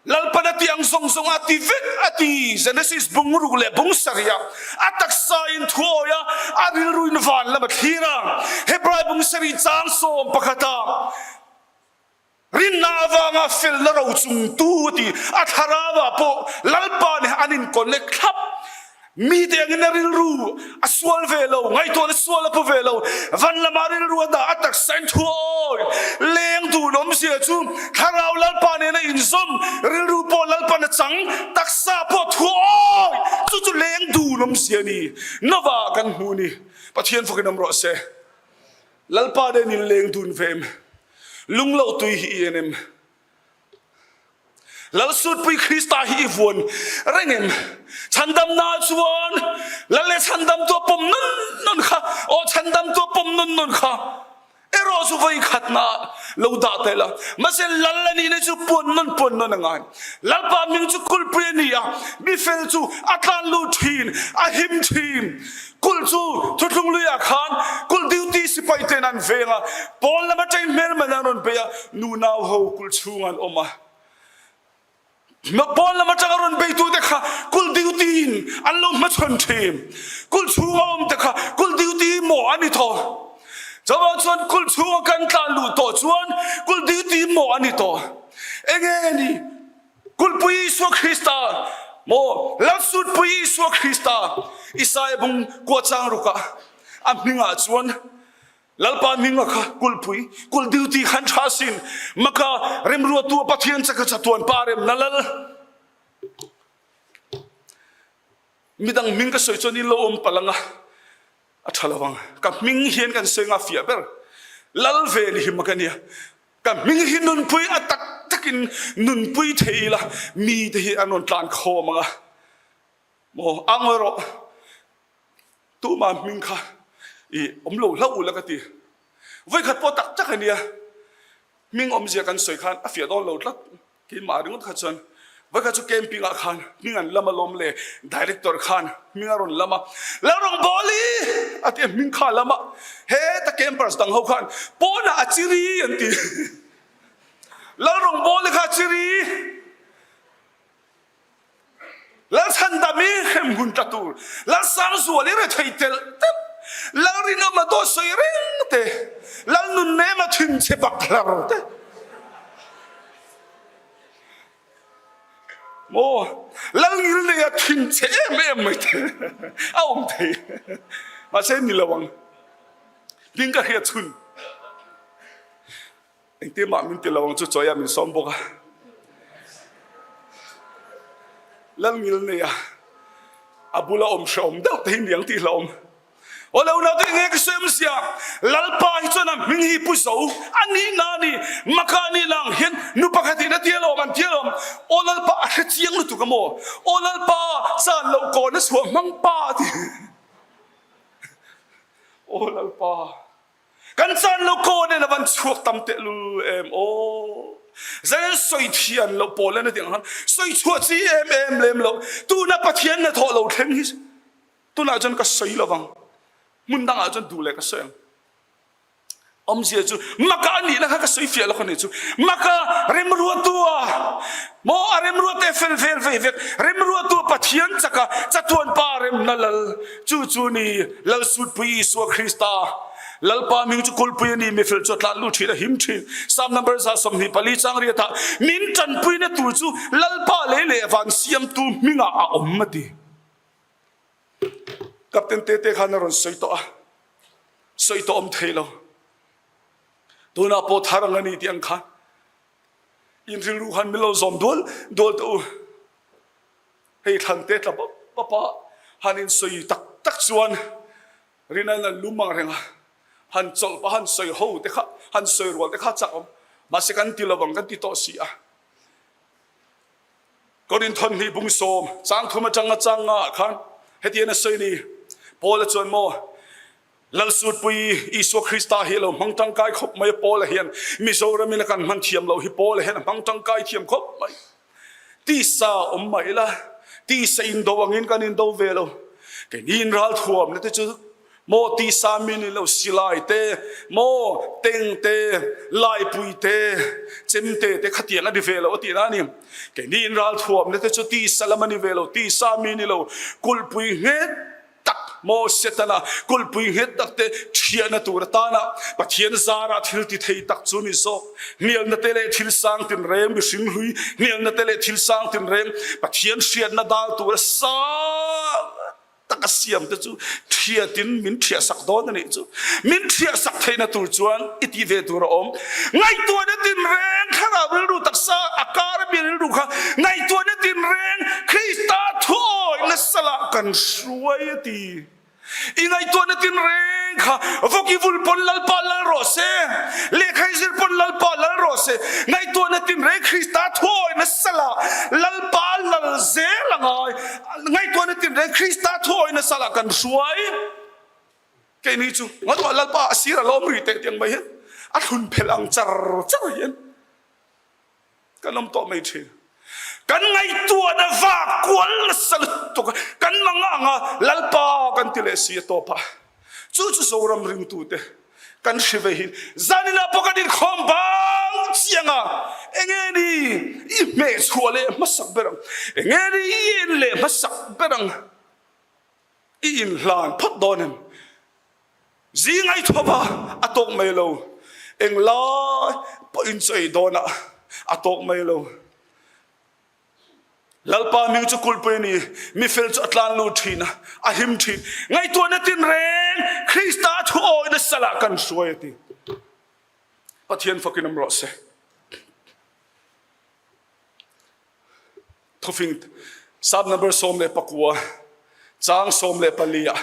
Lalpan a ti ang zawng zawng a ti vek a ti. Genesis bung ruk leh bung sarihah a taksa in thuawi a, a rilru in van lam a thlir a. Hebrai bung sarih chang 11ah. Rinna avanga felna rochungtu a ti. A thlarauah pawh Lalpa nen an in-connect thlap. Mite angin a rilru a sual ve lo, ngaihtuahna sual a pu ve lo. Van lama rilru a dah, a taksa in thu a awi. Leng dun awmzia chu thlarau Lalpa nen a inzawm, rilru pawh Lalpan a chang, taksa pawh thu a awi. Chu chu leng dun awmzia a ni. Nova kan hmu ni. Pathian fakin awm rawh se. Lalpa nen in leng dun ve em? Lungloh tui hi i en em? Lalsutpui Krista hi i vuan reng em? Chhandamna chuan Lal leh chhandamtu a pawm nawn nawn kha, aw chhandamtu a pawm nawn nawn kha erawh chu vawi khatna lo dah ta ila. Mahse Lal a nihna chu puan nawn puan nawn a ngai. Lalpa hming chu kulhpui a ni a, mi fel chu a tlan lut thin, a him thin. Kulh chu thuthlung luiah khan kulh duty sipai ten an veng a, pawn lam atangin hmelman an rawn bei a, nunau ho kulh chhungah an awm a. Pawn lam atanga rawn beitute kha kulh duty in an lo hmachhawn thin. Kulh chhunga awmte kha kulh duty maw a ni tawh. Chuvang chuan kulh chhunga kan tlan luh tawh chuan kulh duty maw a ni tawh. Enge ni? Kulhpui Isua Krista maw Lalsutpui Isua Krista Isaia bung kua chang rukah a hmingah chuan Lalpa hminga kha kulhpui kulh duty khan tha sin maka remruatu a Pathian chaka chatuan pa remna lal midang hming ka sawi chuan in lo awm palh anga a tha lovang ka hming hian kan sawi nga fiah ber lal ve ni hi maka nia Ka hming hi nunpui a tak tak. takin nunpui thei ila mite hi an rawn tlan khawm ang a. Maw a ngawi rawh. Tuma hming kha i awm lo hlauh ula ka ti. Vawikhat pawh tak tak a nia. Hming awmzia kan sawi khan a fiah dawn lo tlat. Keimah ringawt kha chuan vawikhat chu camping ah khan hming an lam alawm le director khan hming a rawn lam a, Lalrawngbawli a ti a hming kha a lam a, heta campers dang ho khan pawnah a chiri an ti. Lalrawngbawli kha a chiri. Lalchhandam i hremhmun tla tur, Lalsangzual i rethei telh telh, Lalrinawma dawt sawi reng te, Lalnunnema thinchhe bak hlar te. Maw, Lalngilneia thinchhe em em mai te a awm thei. Mahse ni lo ang. Hming ka hriat chhun. Engtin mah min ti lo ang chu chawi ah min sawm bawk a. Lalngil nei a, a bula awm hrehawm deuh te hi niang tih hlauhawm. Aw lo naute enge ka sawi awmzia, Lalpa hi chuan a hming hi pu zo a nih na a ni, maka a nih na ang hian nu pakhat in a ti alawm an ti alawm. Aw Lalpa a hre chiang lutuk a maw? Aw Lalpa chan loh kawn a chhuah hmang pa a ti. Aw Lalpa. Kan caan lo kaw nen a van chuak tam teh lul em aw. Zei soi thian lo pawl an tiang han soi chhuah chi em em lem lo. Tuna Pathian na thawh lo thleng hi tunah chuan ka soi lovang. Hmun dangah chuan duh leh ka soi ang. Awmzia chu maka a nihna kha ka soi fiah lawk a nih chu. Maka remruatu a maw a remruate fel vel vei vek remruatu Pathian chaka chatuan pa remna lal Chu chu ni Lalsutpui Isua Krista, Lalpa hming chu kulpui a ni, mifel chu a tlan lut thin, a him thin. Psalm number 124 chang riatah, Min tanpuina tur chu Lalpa lei leh van siamtu hmingah a awm a ti. Captain Tete khan a rawn sawi tawh a, sawi tawh awm thei lo. Tunah pawh thar ang a ni tih ang khan in rilru khan min lo zawm dual dual teh u. Hei thlan te tla bawp bawp a, han insawi tak tak chuan Rinaiin an lum ang reng a, han chawlh pah han sawi ho te kha, han sawi rual te kha chak awm. Mahse kan ti lo ang kan ti tawh si a. Korinthon hnih bung sawm chang thum atanga chang nga ah khan hetiang a sawi ni, Paula chuan maw Lalsutpui Isua Krista hi a lo hmang tangkai khawp mai a, Paula hian Mizoram in a kan hman thiam loh hi Paula hian a hmang tangkai thiam khawp mai. Tisa awm mah ila, tisa indo angin kan indo ve lo. Keini inralthuamna te chu maw tisa min in lo silai te, maw teng te, laipui te, chemte te khatiang a ni ve lo a tihna a ni. Keini inralthuamna te chu tisa lam a ni ve lo, tisa mi ni lo, kulhpui nghet tak maw Setana kulhpui nghet tak te thiahna tur atana Pathian zara thil ti thei tak chu ni zawk. Hnialna te leh thil sang tinreng mihring hlui hnialna te leh thil sang tinreng Pathian hriatna dal tura sang tak a siam te chu thiatin min thiah sak dawn a nih chu. Min thiah sak theihna tur chuan i ti ve tur a awm. Ngaihtuahna tinreng thlarau rilru taksa a kar a mi rilru kha ngaihtuahna tinreng Krista thuawi nasa lah kan hruai a ti. I ngaihtuahna tinreng kha vawk i vul pawn Lalpa lal rawh se, lehkha i zir pawn Lalpa lal rawh se, ngaihtuahna tinreng Krista thuawi nasa lah Lalpa lal zel a ngai. Ngaihtuahna tinreng Krista thuawi nasa lah kan hruai. Keini chu ngaduah Lalpa a sir a lawm ri teh tiang mai hian a thlun phelh ang char char hian kan awm tawh mai thin. Kan ngaihtuahna vak kual nasa lutuk a, kan mang ang a, Lalpa kan ti leh si a tawp a. Chu chu Zoram ringtute kan hre ve hin zaninah pawh kan inkhawm bang chiang a, enge ni i hmehchhuah leh hmasak ber ang, enge ni i en leh hmasak ber ang. I inhlan phawt dawn em? Zing ai thawp a, a tawk mai lo. Englai pawh in chawi dawn a, a tawk mai lo. Lalpa hming chu kulhpui a ni, mifel chu a tlan lut thin a, a him thin. Ngaihtuahna tinreng Krista thu awihna salah kan hruai a ti. Pathian fakin awm rawh se. Thufing Psalm number 14 chang 14 ah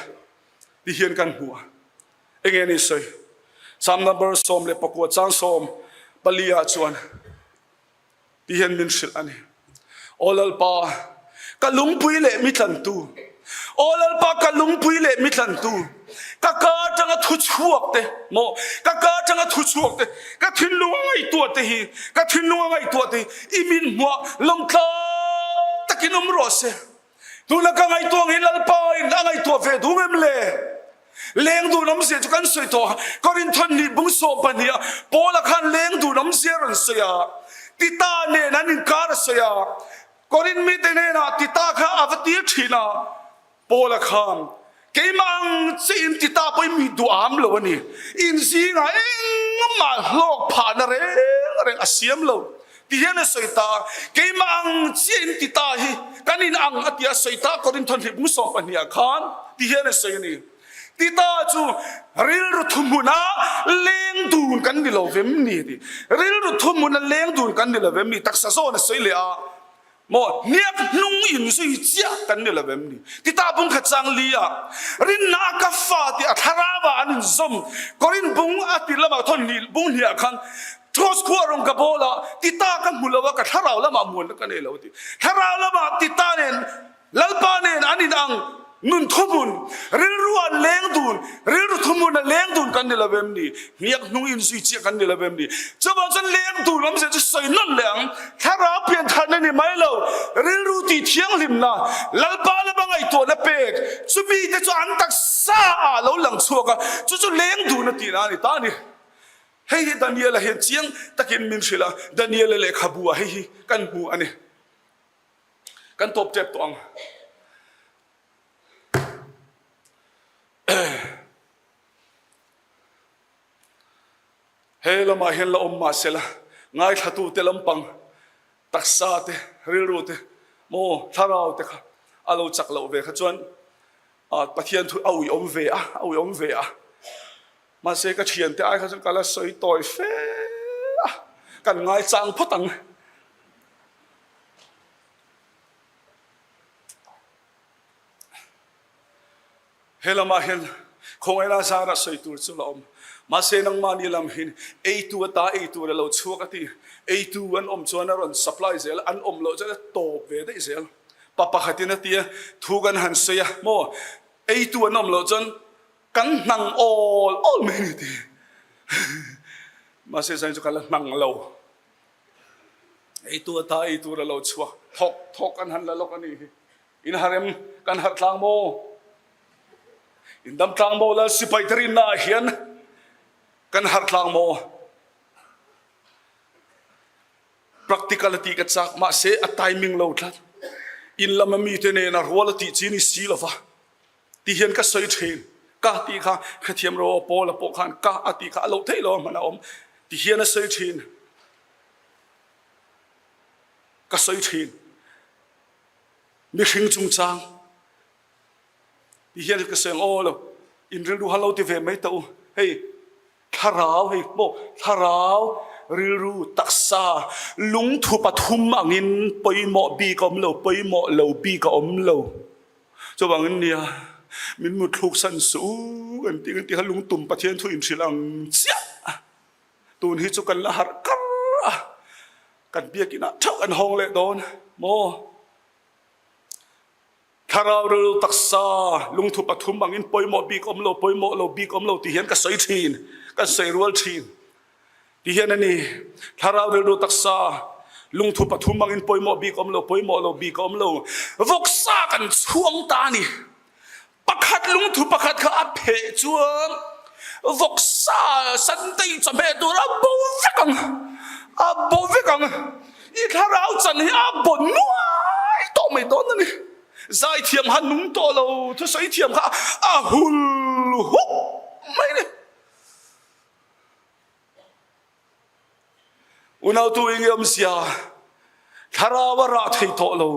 ti hian kan hmu a. Enge ni sawi? Psalm number 14 chang 14 ah chuan. Ti hian min hrilh a ni. Aw Lalpa, ka lungpui leh mi tlantu, Aw Lalpa, ka lungpui leh mi tlantu, ka ka atanga thu chhuak te, maw, ka ka atanga thu chhuak te, ka thinlung a ngaihtuah te hi, ka thinlung a ngaihtuah te hi, i min hmuah lawmtlak takin awm rawh se. Tuna ka ngaihtuah ang hi Lalpa in a ngaihtuah ve duh em le? Leng dun awmzia chu kan sawi tawh a, Korinthon nih bung 12 ah Paula khan leng dun awmzia a rawn sawi a, Tita nen an inkar a sawi a, Korin mite hnenah Tita kha a va tir thin a, Paula khan keimah ang chiah in Tita pawhin mi duham lo a ni, in zingah engmah hlawk phahna reng reng a siam lo. Ti hian a sawi ta a, keimah ang chiah in ti ta hi kan in ang a ti a sawi ta Korinthon hlip mu 12 ah khan ti hian a sawi a ni. Ti ta chu rilru thuhmuna leng dun kan ni lo vem ni a ti. Rilru thuhmuna leng dun kan ni lo vem ni taksa zawn a sawi leh a. Maw hniak hnung in zui chiah kan ni lo em ni? Tita bung kha chang li a, rinna a ka fa tih a thlarau ah an inzawm. Korin bung a ti lamah thawn hnih bung hnih ah khan Troas khua rawng ka bawl a, Tita ka hmu lo a, ka thlarau lamah muanna ka nei lo a ti. Thlarau lamah Tita nen Lalpa nen an in ang nun thuhmun, rilru an leng dun, rilru thuhmun a leng dun kan ni lo em ni? Hniak hnung in zui chiah kan ni lo em ni? Chuvang chuan leng dun awmzia chu sawi nawn leh ang, thlarau piantharna ni mai lo, rilru tih thianghlimna, Lalpa lama ngaihtuahna pek, chumi te chu an taksa ah lo lang chhuak a, chu chu leng dun a tihna a ni ta a ni. Hei hi Daniela hian chiang takin min hrilh a, Daniela lehkhabu ah hei hi kan hmu a ni. Kan tawp tep tawh ang. He lamah hian la awm mah sela, ngaithlatute lampang taksa te, rilru te, maw thlarau te kha a lo chak loh ve kha chuan Pathian thu a uiawm ve a, a uiawm ve a. Mahse ka thiante ai kha chuan ka la sawi tawi fe a, kan ngaichang phawt ang. He lamah hian khawngaihna zara sawi tur chu la awm. Mahse nangmahni lam hin eitu ata ei tur a lo chhuak a ti. Eitu an awm chuan a rawn supply zel a, an awm loh chuan a tawp ve daih zel. Pa pakhatin a ti a, thu kan han sawi a, maw eitu an awm loh chuan kan hnang awl awl mai a ni ti. Mahse zain chu ka la hnang lo. Eitu ata ei tur a lo chhuak thawk thawk an han la lawk a nih hi. In harem kan harh tlang maw? In dam tlang maw Lal sipai te rinna ah hian kan harh tlang maw? Practical a tih ka chak mahse a timing lo tlat. In lama mite nen a rual a tih chi ni si lova. Ti hian ka sawi thin. Ka tih kha hrethiam ro aw Paula pawh khan ka a tih kha a loh theih lo a hman a awm. Ti hian a sawi thin. Ka sawi thin. Mihring chungchang ti hian ka sawi ang aw lo. In rilru han lo ti ve mai ta u. Hei thlarau hei pawh thlarau rilru taksa lungthu pathum angin pawimawh bik a awm lo, pawimawh lo bik a awm lo. Chuvangin nia, min mutthluk san suh u kan tih kan tih kha lungtum Pathian thu inhrilh ang chiah. Tun hi chu kan la harh kar a, kan biakinah theuh kan hawng leh dawn maw? Thlarau rilru taksa lungthu pathum angin pawimawh bik awm lo, pawimawh lo bik awm lo tih hian ka sawi thin, kan sawi rual thin. Ti hian a ni, thlarau rilru taksa lungthu pathum angin pawimawh bik awm lo, pawimawh lo bik a awm lo. Vawksa kan chhuang ta a ni. Pakhat lungthu pakhat kha a pheh chuan vawksa Sunday chawhmeh tur a bo vek ang, a bo vek ang. I thlarau chan hi a bo nuai tawh mai dawn a ni. Zaithiam kha nung tawh lo, thusawi thiam kha a hul huk mai a ni. Unautu eng nge awmzia? Thlarau a rah thei tawh lo.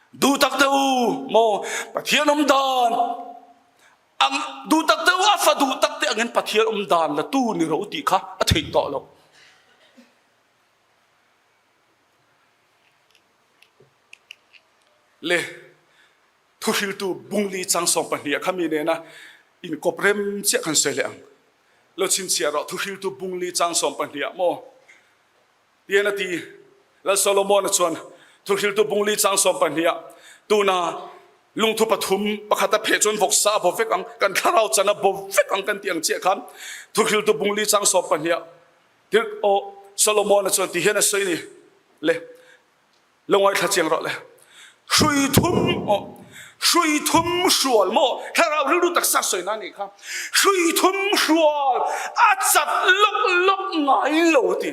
Duh tak teh u maw Pathian awm dan ang duh tak teh u a fa duh tak te angin Pathian awm dan la tu ni rawh u tih kha a theih tawh lo. Le Thuhriltu bungli chang 12 ah khami nena inkawp rem chiah kan sawi leh ang. Lo chhinchhiah rawh Thuhriltu bungli chang 12 ah maw? Tian a ti. Lal Solomon-a chuan Thuhriltu bungli chang sawmpahnih ah tuna lungthu pathum pakhat a pheh chuan vawksa a bo vek ang, kan thlarau chan a bo vek ang kan tih ang chiah khan Thuhriltu bungli chang 12 ah Tirh aw Solomon-a chuan ti hian a sawi ni le. Lo ngaithla chiang rawh le. Hrui thum aw hrui thum hrual maw thlarau rilru taksa sawina anih kha. Hrui thum hrual a chat lawk lawk ngai lo a ti.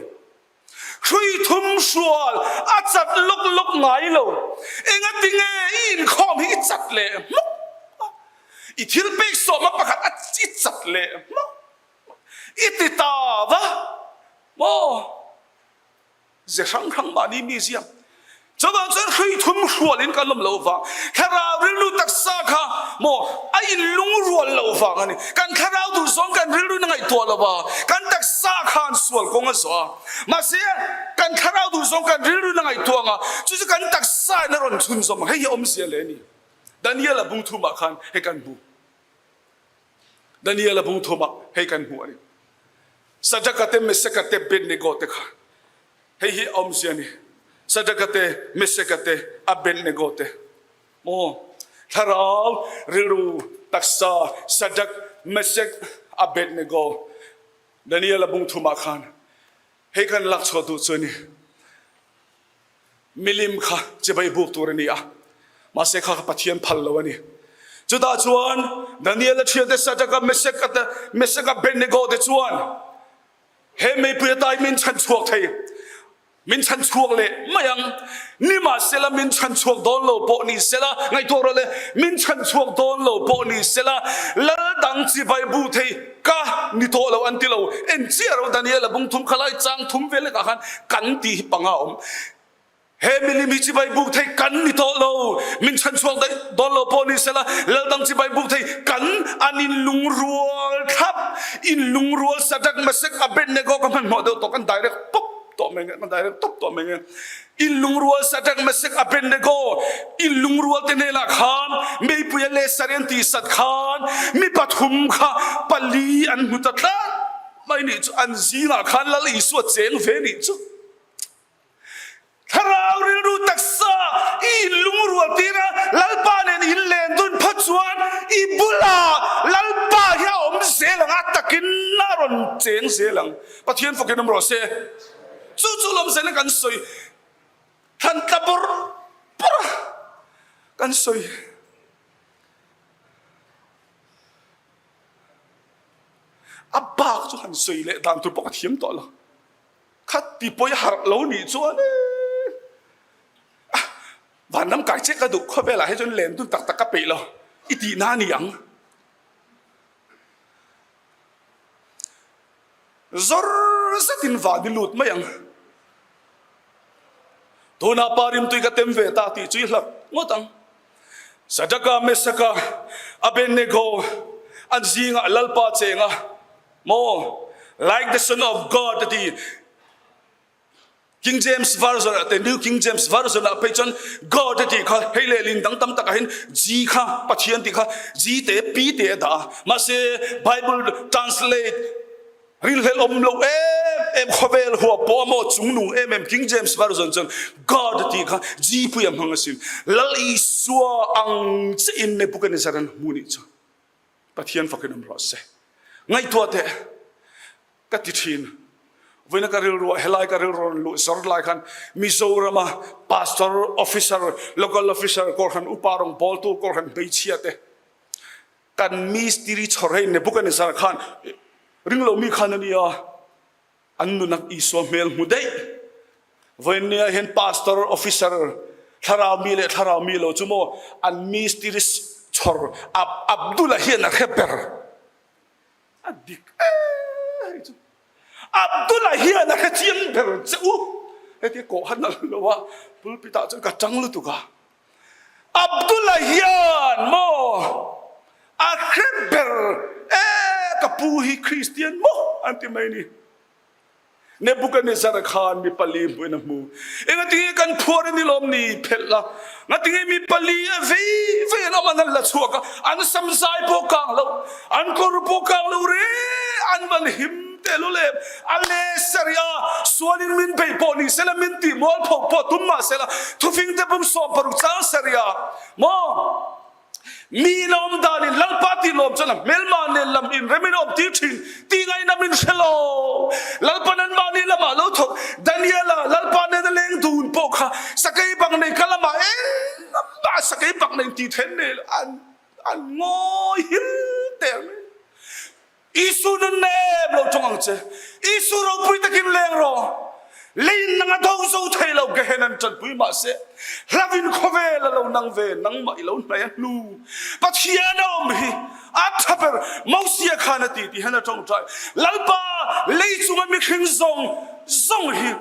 Hrui thum hrual a chat lawk lawk ngai lo. Engatinge i inkhawm hi i chat leh hmawk a, i thil pek sawma pakhat a i chat leh hmawk i ti ta va maw? Ze hrang hrang mahni mi ziak. Chuvang chuan hrui thum hrual in kan awm loh vang, thlarau rilru taksa kha maw a in lungrual loh vang a ni. Kan thlarau duh zawng kan rilru in a ngaihtuah lo a, kan taksa khan sual kawng a zawh a. Mahse kan thlarau duh zawng kan rilru in a ngaihtuah ang a, chu chu kan taksa in a rawn chhunzawm ang. Hei hi awmzia leh a ni. Daniel-a bung thumah khan hei kan hmu. Daniel-a bung thumah hei kan hmu a ni. Sadraka te, Mesaka te, Abednego te kha hei hi a awmzia a ni. Sadraka te, Mesaka te, Abednego te maw thlarau rilru taksa Sadrak, Mesak, Abednego Daniel-a bung thumah khan hei kan lak chhuah duh chu a ni. Milim kha chibai buk tur a ni a, mahse kha kha Pathian phal lo a ni. Chutah chuan Daniel-a thiante Sadraka, Mesaka te, Mesaka, Abednego te chuan he meipui atai min chhan chhuak thei, min chhan chhuak leh mai ang. Nimahsela min chhan chhuak dawn lo pawh ni sela, ngaihtuah rawh le, min chhan chhuak dawn lo pawh ni sela, lal dang chibai bu thei ka ni tawh lo an ti lo. En chiah ro Daniel-a bung thum kha lai chang thum vel lekah khan kan tih hi panga awm. He milim hi chibai buk thei kan ni tawh lo, min chhan chhuak daih dawn lo pawh ni sela, lal dang chibai buk thei kan an inlungrual thlap, inlungrual Shadrach, Meshach, Abednego ka hmanhmawh deuh tawh kan direct pawp tawh mai nge, kan direct tawp tawh mai nge. Inlungrual Shadrach, Meshach, Abednego inlungrual te hnenah khan meipui a leh sar an tihsat khan mi pathum kha pali an hmu ta tlat mai nih chu, an zingah khan Lal Isua cheng ve nih chu. Thlarau rilru taksa i inlungrual tir a, Lalpa nen in len dun phawt chuan i bulah Lalpa hi a awm zel ang, a takin a rawn cheng zel ang. Pathian fakin awm rawh se. Chu chu lawm zel in kan sawi thlan tla bawrh bawrh a kan sawi. A bak chu han sawi leh dan tur pawh ka thiam tawh lo. Khat ti pawi harh lo nih chuan e ah vanram kai che ka duh khawvelah hi chuan len dun tak tak ka peih lo i tih na ni ang. Zawr zetin van i lut mai ang. Tunah pa rimtui ka tem ve ta tih chu i hlak ngawt ang. Sadraka, Mesaka, Abednego an zingah Lalpa chenga Maw? Like the Son of God a ti. King James Version ah te New King James Version ah phei chuan God a ti kha hei lehlin dang tam takah hin G kha Pathian ti kha G te P te a dah a. Mahse Bible translate rinhlelh awm lo em em khawvel huap pawh a maw chungnung em em King James Version chuan God a ti kha G pui a hmang asin. Lal Isua ang chiah in Nebuchadnezzar an hmu nih chu. Pathian fakin awm rawh se. Ngaihtuah teh ka ti thin. Vawiina ka rilruah helai ka rilru rawn luh zawr lai khan Mizorama pastor, officer, local officer, kawrhan upa rawngbawltu, kawrhan hmeichhia te kan mistiri chhawr hei Nebuchadnezzar khan ringlo mi khan a nia. An nunak Isua hmel hmu daih. Vawiinnia hian pastor, officer, thlarau mi leh thlarau mi lo chu maw an mistiri chhawr Ab Abdul-a hian a hre ber. A dik e hei chu. Abdul-a hian a hre chiang ber che u. Hetia kawh han nalh lo a, pulpit ah chuan ka tang lutuk a. Abdul-a hian maw a hre ber e ka pu hi Kristian maw an ti mai ni. Nebuchadnezzar khan mi pali hmuin a hmu. Engatinge kan phuar a ni lawm ni phelh la. Ngatinge mi pali a vei vei an awm an han la chhuak a, an samzai pawh kang lo, an kawr pawh kang lo re an van him. tehlul em? A le saria sualin min bei pawh ni sela, min tih mualpho pawh tum mah sela, thufing te bung 16 chang saria maw? Mi in a awm danin Lalpa tih lawm chuan a hmelma nen lam inremin a awm tir thin tih ngaihna min hre lo. Lalpa nan mahni lamah lo thawk Daniela Lalpa nena leng dun pawh kha sakei bang nei ka lamah engmah sakei bang nei tih then nei lo an an ngawi him der mai. Isu nun nem lo ṭawng ang che. Isu ropui takin leng rawh. Leiin nang a do zo thei lo Gehen an ṭanpui mahse hlavin khawvel a lo nang ve nangmah i lo hnai a hnu. Pathian a awm hi a ṭha ber Mosia khan a ti ti hian a ṭawngṭai. Lalpa lei chunga mihring zawng zawng hi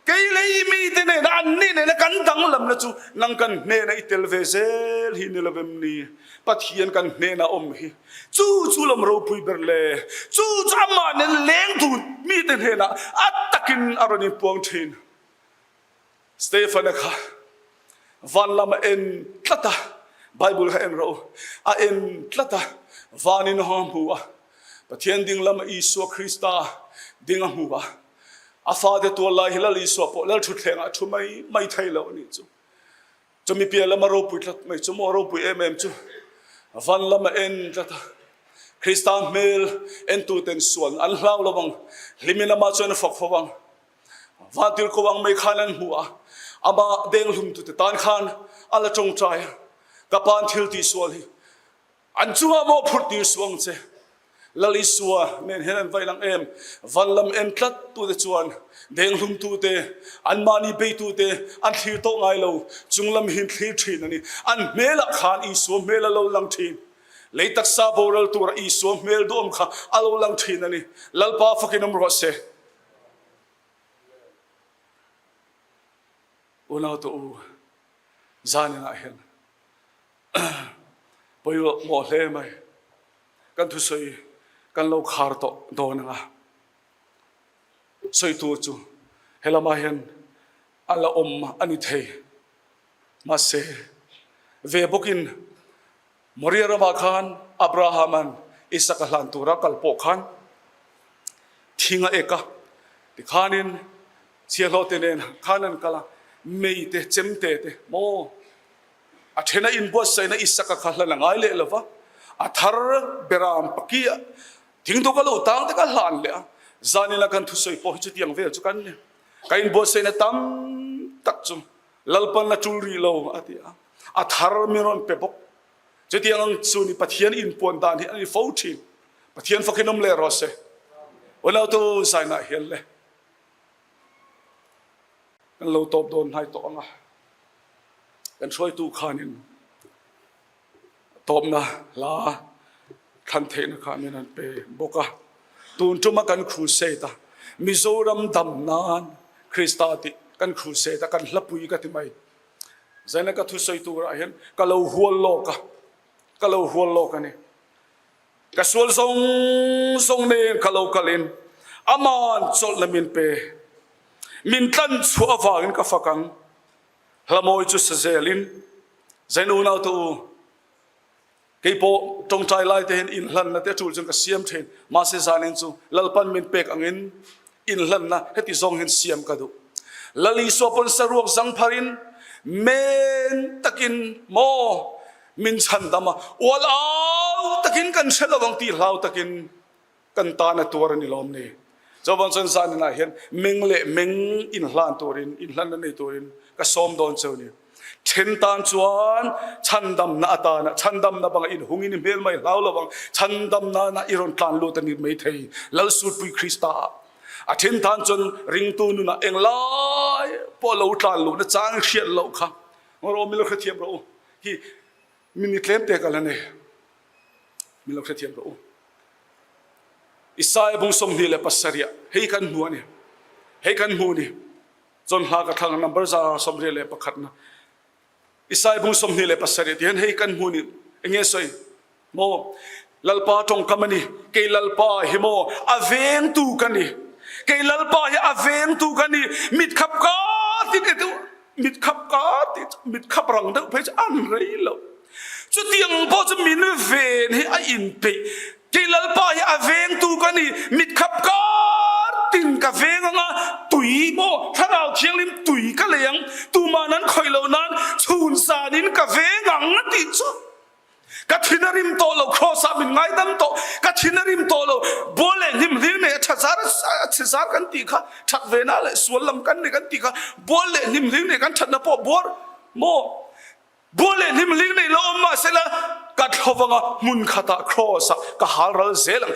Kei lei mite nena annih nena kan danglamna chu nang kan hnena i tel ve zel hi ni lovem ni? Pathian kan hnena awm hi chu chu lawm ropui ber le. Chu chu amah nen leng dun mite hnenah a takin a rawn inpuang thin. Stefana kha van lam a en tlat a, Bible kha en rawh u, a en tlat a, vanin a hmu a, Pathian ding lama Isua Krista ding a hmu a, A fate tual lai hi Lal Isua pawh Lal thutthlengah a thu mai mai thei lo a nih chu. Chumi piah lama ropui tlat mai chu maw ropui em em chu van lam a en tlat a. Krista hmel entuten sual an hlau lo ang, hlimin amah chuan a fak fo ang. Vantirhkoh ang mai khan an hmu a, amah denghlumtute tan khan a la tawngtai a, Ka pa'n thil tihsual hi An chungah maw phurh tir suh ang che. Lal Isua nen hian an vaih lang em? Van lam en tlat tute chuan denghlum tute, anmahni beitute an thlir tawh ngai lo. Chung lam hi an thlir thin a ni. An hmelah khan Isua hmel a lo lang thin. Lei taksa boral tura Isua hmel duhawm kha a lo lang thin a ni. Lalpa fakin awm rawh se. Unau tawh u, zaninah hian Pawimawh hle mai. Kan thusawi kan lo khar tawh dawn anga sawi tur chu he lamah hian a la awm a ni thei. Mahse, ve bawkin Moria ramah khan Abrahama'n Isaka hlan tura kal pawh khan thing a ek a, tikhanin chhiahhlawhte nen khan an kal a, mei te, chemte te maw A then a inbuatsaihna Isaka kha hlan a ngai leh lo va, a thar beram paki a thingduk a lo tang te kha hlan leh a. Zanina kan thusawi pawh hi chutiang vel chu kan ni. Ka inbuatsaihna tam tak chu Lalpan a tul rih lo a ti a, a thar min rawn pe bawk. Chutiang ang chu ni Pathian inpuan dan hi a ni fo thin. Pathian fakin awm leh rawh se. Unautu zainah hian le kan lo tawp dawn hnai tawh ang a. Kan hruaitu khanin tawpna hla thlan theihna kha min han pe bawk a. Tun tuma kan crusade a, Mizoram dam nan Krista tih kan crusade a, kan hlapui ka ti mai. Zaina ka thusawi turah hian ka lo hual lawk a, ka lo hual lawk a ni. Ka sual zawng zawng nen ka lo kalin Aman chawlhna min pe. Min tlan chhuah avangin ka fak ang. Hla mawi chu sa zelin Zain unau te u, kei pawh tawngtai lai te hian inhlanna te a tul chuan ka siam thin. Mahse zanin chu Lalpan min pek angin inhlanna heti zawng hian siam ka duh. Lal Isua pawn saruak zang pharin men takin maw min chhandam a, ual au takin kan hre lo ang tih hlau takin kan tan a tuar a ni lawm ni. Chuvang chuan zaninah hian meng leh meng inhlan turin, inhlanna nei turin ka sawm dawn cheu ni. Then tan chuan chhandamna atana, chhandamna banga inhungin i hmel mai hlau lo ang, chhandamna na i rawn tlan lut a ni mai thei, Lalsutpui Krista ah. A then tan chuan ringtu nunah englai pawh lo tlan luhna chang i hriat loh kha. Ngaw min lo hrethiam rawh u. Hi min ni tlem te ka la nei. Min lo hrethiam rawh u. Isaiah bung 27 hei kan hmu a ni. Hei kan hmu ni. Chon hla ka thlang number 131 na. Isaiah bung 27 ti hian hei kan hmu ni. Enge sawi? Maw Lalpa tawngkam a ni. Kei Lalpa hi maw a vengtu ka ni. Kei Lalpa hi a vengtu ka ni. Mit khap ka ti te tu mit khap ka ti mit khap rang deuh phei chu an rei lo. Chutiang pawh chu min ven hi a inpeih. Kei Lalpa hi a vengtu ka ni, mitkhap kar tin ka veng anga, tui maw Thlarau Thianghlim tui ka lei ang, tuman an khawih loh nan chhun zanin ka veng ang a tih chu. Ka thin a rim tawh lo, Kraws ah min ngaidam tawh, ka thin a rim tawh lo, bual leh hnim hlir nei a tha zar a chhe zar kan tih kha, that ve na leh sual lam kan nei kan tih kha, bual leh hnim hlir nei kan thatna pawh buar maw? Bual leh hnim hling nei lo awm mah sela, ka thlovanga hmun khatah Kraws ah ka hal ral zel ang.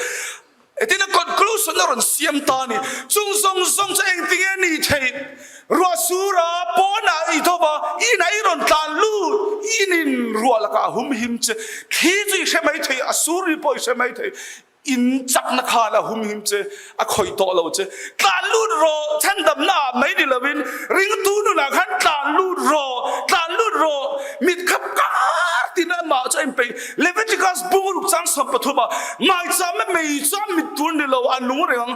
Tin a conclusion a rawn siam ta a ni. Chung zawng zawng chu engtinge ni theih? Ruah sura pawnah i dawp a, inah i rawn tlan lut, inin ruah lakah a humhim che. Thli chu i hre mai thei, a sur ri pawh i hre mai thei. In chakna khan a humhim che, a khawih tawh lo che. Tlan lut rawh, chhandamna ah mai ni lovin ringtu nunah khan tlan lut rawh, tlan lut rawh. Mit khap kar tin amah chu a inpeih. Leviticus bungruk chang 13 ah maicham a mei chuan mit tur ni lo a nung reng ang.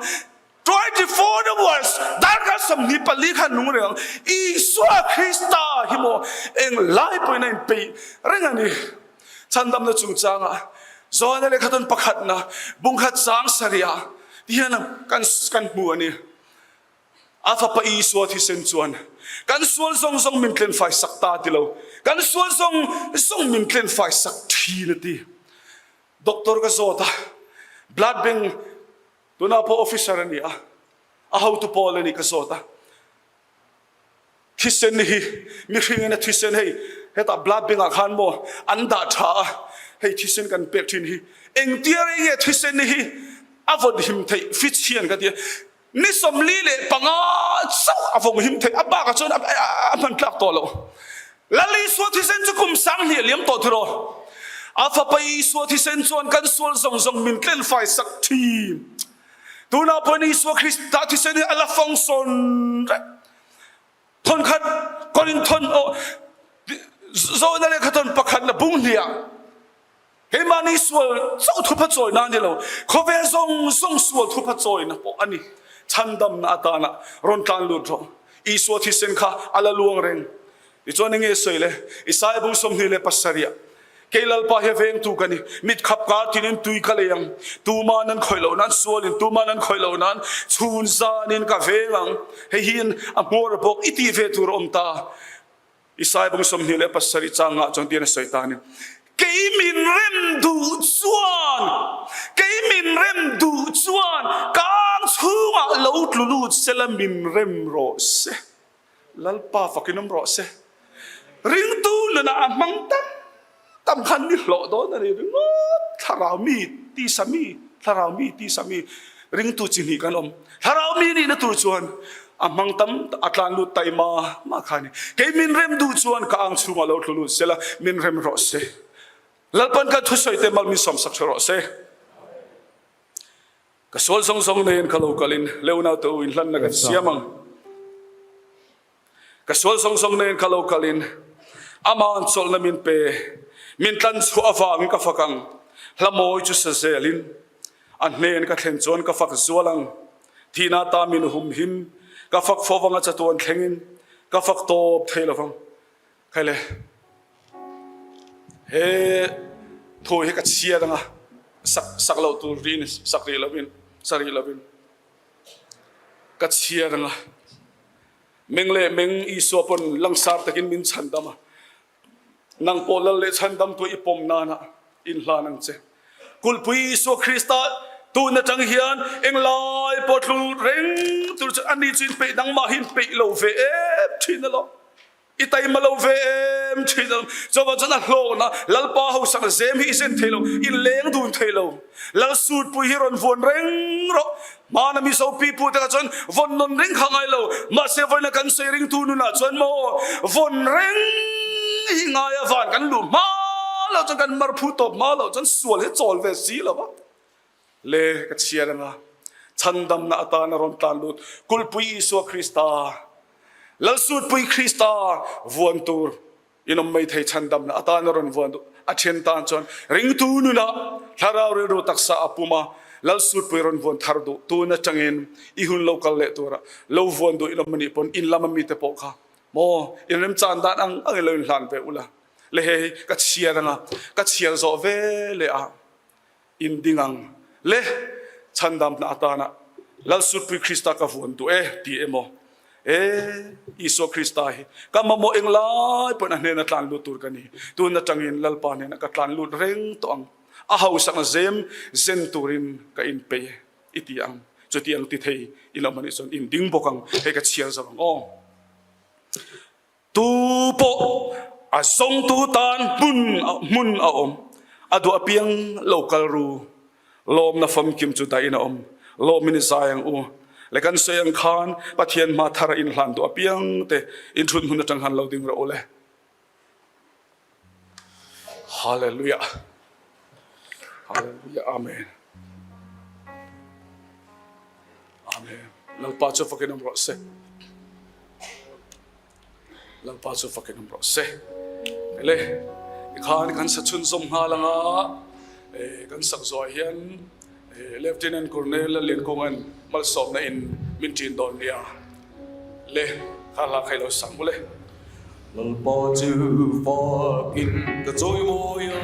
24 hours darkar 24 khan nung reng ang. Isua Krista hi maw eng lai pawhin a inpeih reng a ni. Chhandamna chungchangah Johana lehkhathawn pakhatna bungkhat chang sarihah ti hian kan kan hmu a ni. A fapa Isua thisen chuan kan sual zawng zawng min tlenfai sak ta ti lo, kan sual zawng zawng min tlenfai sak thin a ti. Doctor ka zawt a, blood bank tunah pawh officer a ni a, a hotu pawl a ni ka zawt a. Thisen hi mihringin a thisen hei hetah blood bank ah khan maw an dah tha a, hei thisen kan pek thin hi engtia rei nge thisen hi a vawn him theih fridge hian ka ti a, ni 45 chauh a vawng him theih a bakah chuan a hman tlak tawh loh. Lal Isua thisen chu kum 2000 a liam tawh tiraw? A fapa Isua thisen chuan kan sual zawng zawng min tlenfai sak thin. Tunah pawhin Isua Krista thisen hi a la fang sawn reng. Thawnkhat Korinthon aw Zona lehkha thawn pakhat na bung hniah keimahni sual chauh thupha chawina a ni lo, khawvel zawng zawng sual thupha chawina pawh a ni. Chhandamna atana rawn tlan lut rawh. Isua thisen kha a la luang reng. Tichuan enge sawi le? Isaiah bung 27 ah, Kei Lalpa hi a vengtu ka ni, mit khap kar tinin tui ka lei ang, tuman an khawih loh nan sualin tuman an khawih loh nan chhun zanin ka veng ang. Hei hi a hmawr bawk i tih ve tur a awm ta. Isaiah bung 27 chang ngah chuan tian a sawi ta a ni. Kei min rem duh chuan, kei min rem duh chuan kang chhungah lo tlu lut sela min rem rawh se. Lalpa fakin awm rawh se. Ringtu nunah a hmang tam tam khan mi hlawh dawn a ni ringawt. Thlarau mi tisa mi, thlarau mi tisa mi ringtu chi hnih kan awm. Thlarau mi nihna tur chuan a hmang tam a tlan lut taima mah kha a ni. Kei min rem duh chuan ka ang chhungah lo tlu lut sela min rem rawh se. Lalpan kan thusawi te mal min sawmsak hre rawh se. Ka sual zawng zawng nen ka lo kalin Leonau te u inhlanna kan siam ang. Ka sual zawng zawng nen ka lo kalin Ama'n chawlhna min pe, min tlan chhuah avangin ka fak ang. Hla mawi chu sa zelin a hnen ka thlen chuan ka fak zual ang. Thihna ta min humhim, ka fak fo vang a chatuan thlengin ka fak tawp thei lovang. Khai le, he thu hi ka chhiat anga sak sak loh tur ri ni sak rih lovin sa rih lovin ka chhiat anga meng leh meng Isua pawn langsar takin min chhandam a, nang pawh lal leh chhandam tu i pawm nana in hlan ang che. Kulhpui Isua Krista tun atang hian englai pawh tlu reng tur chu ani chu in peih nangmah hi in peih lo ve em thin alawm. I taima lo ve em thin a, chuvang chuan a hlawkna Lalpa hausak zem hi i zen thei lo, i leng dun thei lo. Lal sutpui hi rawn vuan reng rawh. Hmana Mizo pipu te kha chuan vawn nawn reng kha ngai lo, mahse vawiina kan sawi ringtu nunah chuan maw vawn reng hi ngai a, van kan luh hma loh chuan kan mar phu tawp hma loh chuan sual hi chawl ve si lo va. Le ka chhiar anga chhandamna atana rawn tlan lut Kulhpui Isua Krista, Lalsutpui Krista vuan tur in awm mai thei chhandamna atana rawn vuan duh a then tan chuan ringtu nunah thlarau rilru taksa a pum a, Lalsutpui rawn vuan thar duh tun atangin i hun lo kal leh tura lo vuan duh in awm anih pawn in lama mite pawh kha maw in remchan dan ang angin lo inhlan ve ula. Le hei ka chhiar anga ka chhiar zawh ve leh a. In ding ang le, chhandamna atana Lal Sutpui Krista ka vuan duh e ti emaw, E Isua Krista hi ka mamawh eng lai pawhin a hnena tlan lut tur ka ni, tun atangin Lalpa hnenah ka tlan lut reng tawh ang, a hausakna zem zen turin ka inpei e i ti ang, chuti ang ti thei in awm anih chuan in ding bawk ang, hei ka chhiar zo ang aw. Tu pawh a zawngtu tan hmun hmun a awm, a duh apiang lo kal ru. Lawmna famkim chu dahin a awm. Lawmin i zai ang u. Le kan sawi ang khan Pathian hma thar a inhlan duh apiang te in thut hmun atang khan lo ding rawh u le. Hallelujah. Hallelujah. Amen. Amen. Lalpa chu fakin awm rawh se. Lalpa chu fakin awm rawh se. Le khan kan sa chhun zawm nghal anga kan sak zawh hian Lieutenant Colonel Lalliankunga'n malsawmna in min ṭin dawn nia. Le kha hla kha i lo sang mawle. Lalpa chu fakin ka chawimawi a.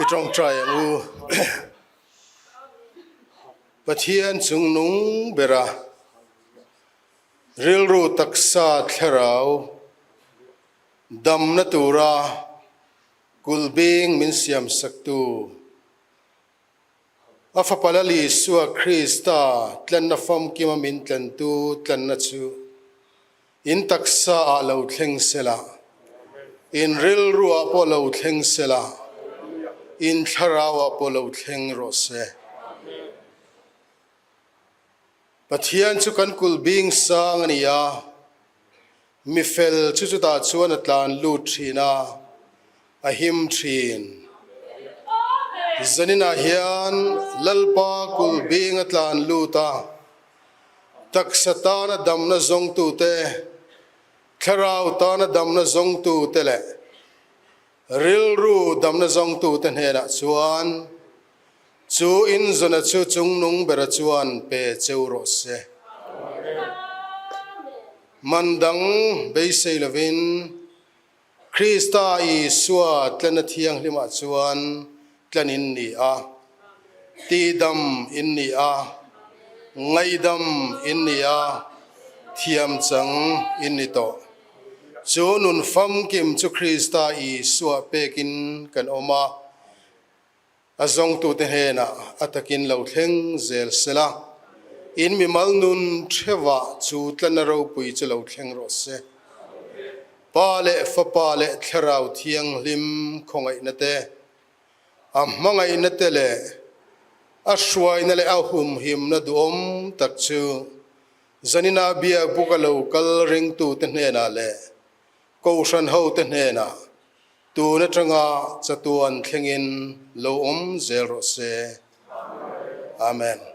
I tawngtai ang u. Pathian chungnung bera rilru taksa thlarau damna tura kulhbing min siamsaktu a Fapa Lal Isua Krista tlenna famkima min tlentu tlenna chu in taksa ah lo thleng sela, in rilru ah pawh lo thleng sela, in thlarau ah pawh lo thleng rawh se. Pathian chu kan kulhbing sang a ni a, mi fel chu chutah chuan a tlan lut thin a, a him thin. Zaninah hian Lalpa kulhbing a tlan lut a, taksa tana damna zawngtute, thlarau tana damna zawngtute leh rilru damna zawngtute hnenah chuan Chu inzawna chu chungnung bera chuan pe cheu rawh se. Man dang beisei lovin Krista Isua tlenna thianghlimah chuan tlen in ni a, tihdam in ni a, ngaihdam in ni a, thiamchang in ni tawh. Chu nun famkim chu Krista Isua pekin kan awm a. A zawngtute hnenah a takin lo thleng zel sela, in mimal nun theuhah chu tlanna ropui chu lo thleng rawh se. Pa leh Fapa leh Thlarau Thianghlim khawngaihna te, a hmangaihna te leh a hruaina leh a humhimna duhawm tak chu zanina biakbuka lo kal ringtute hnenah leh Kohhran hote hnenah Tun atanga chatuan thlengin lo awm zel rawh se. Amen.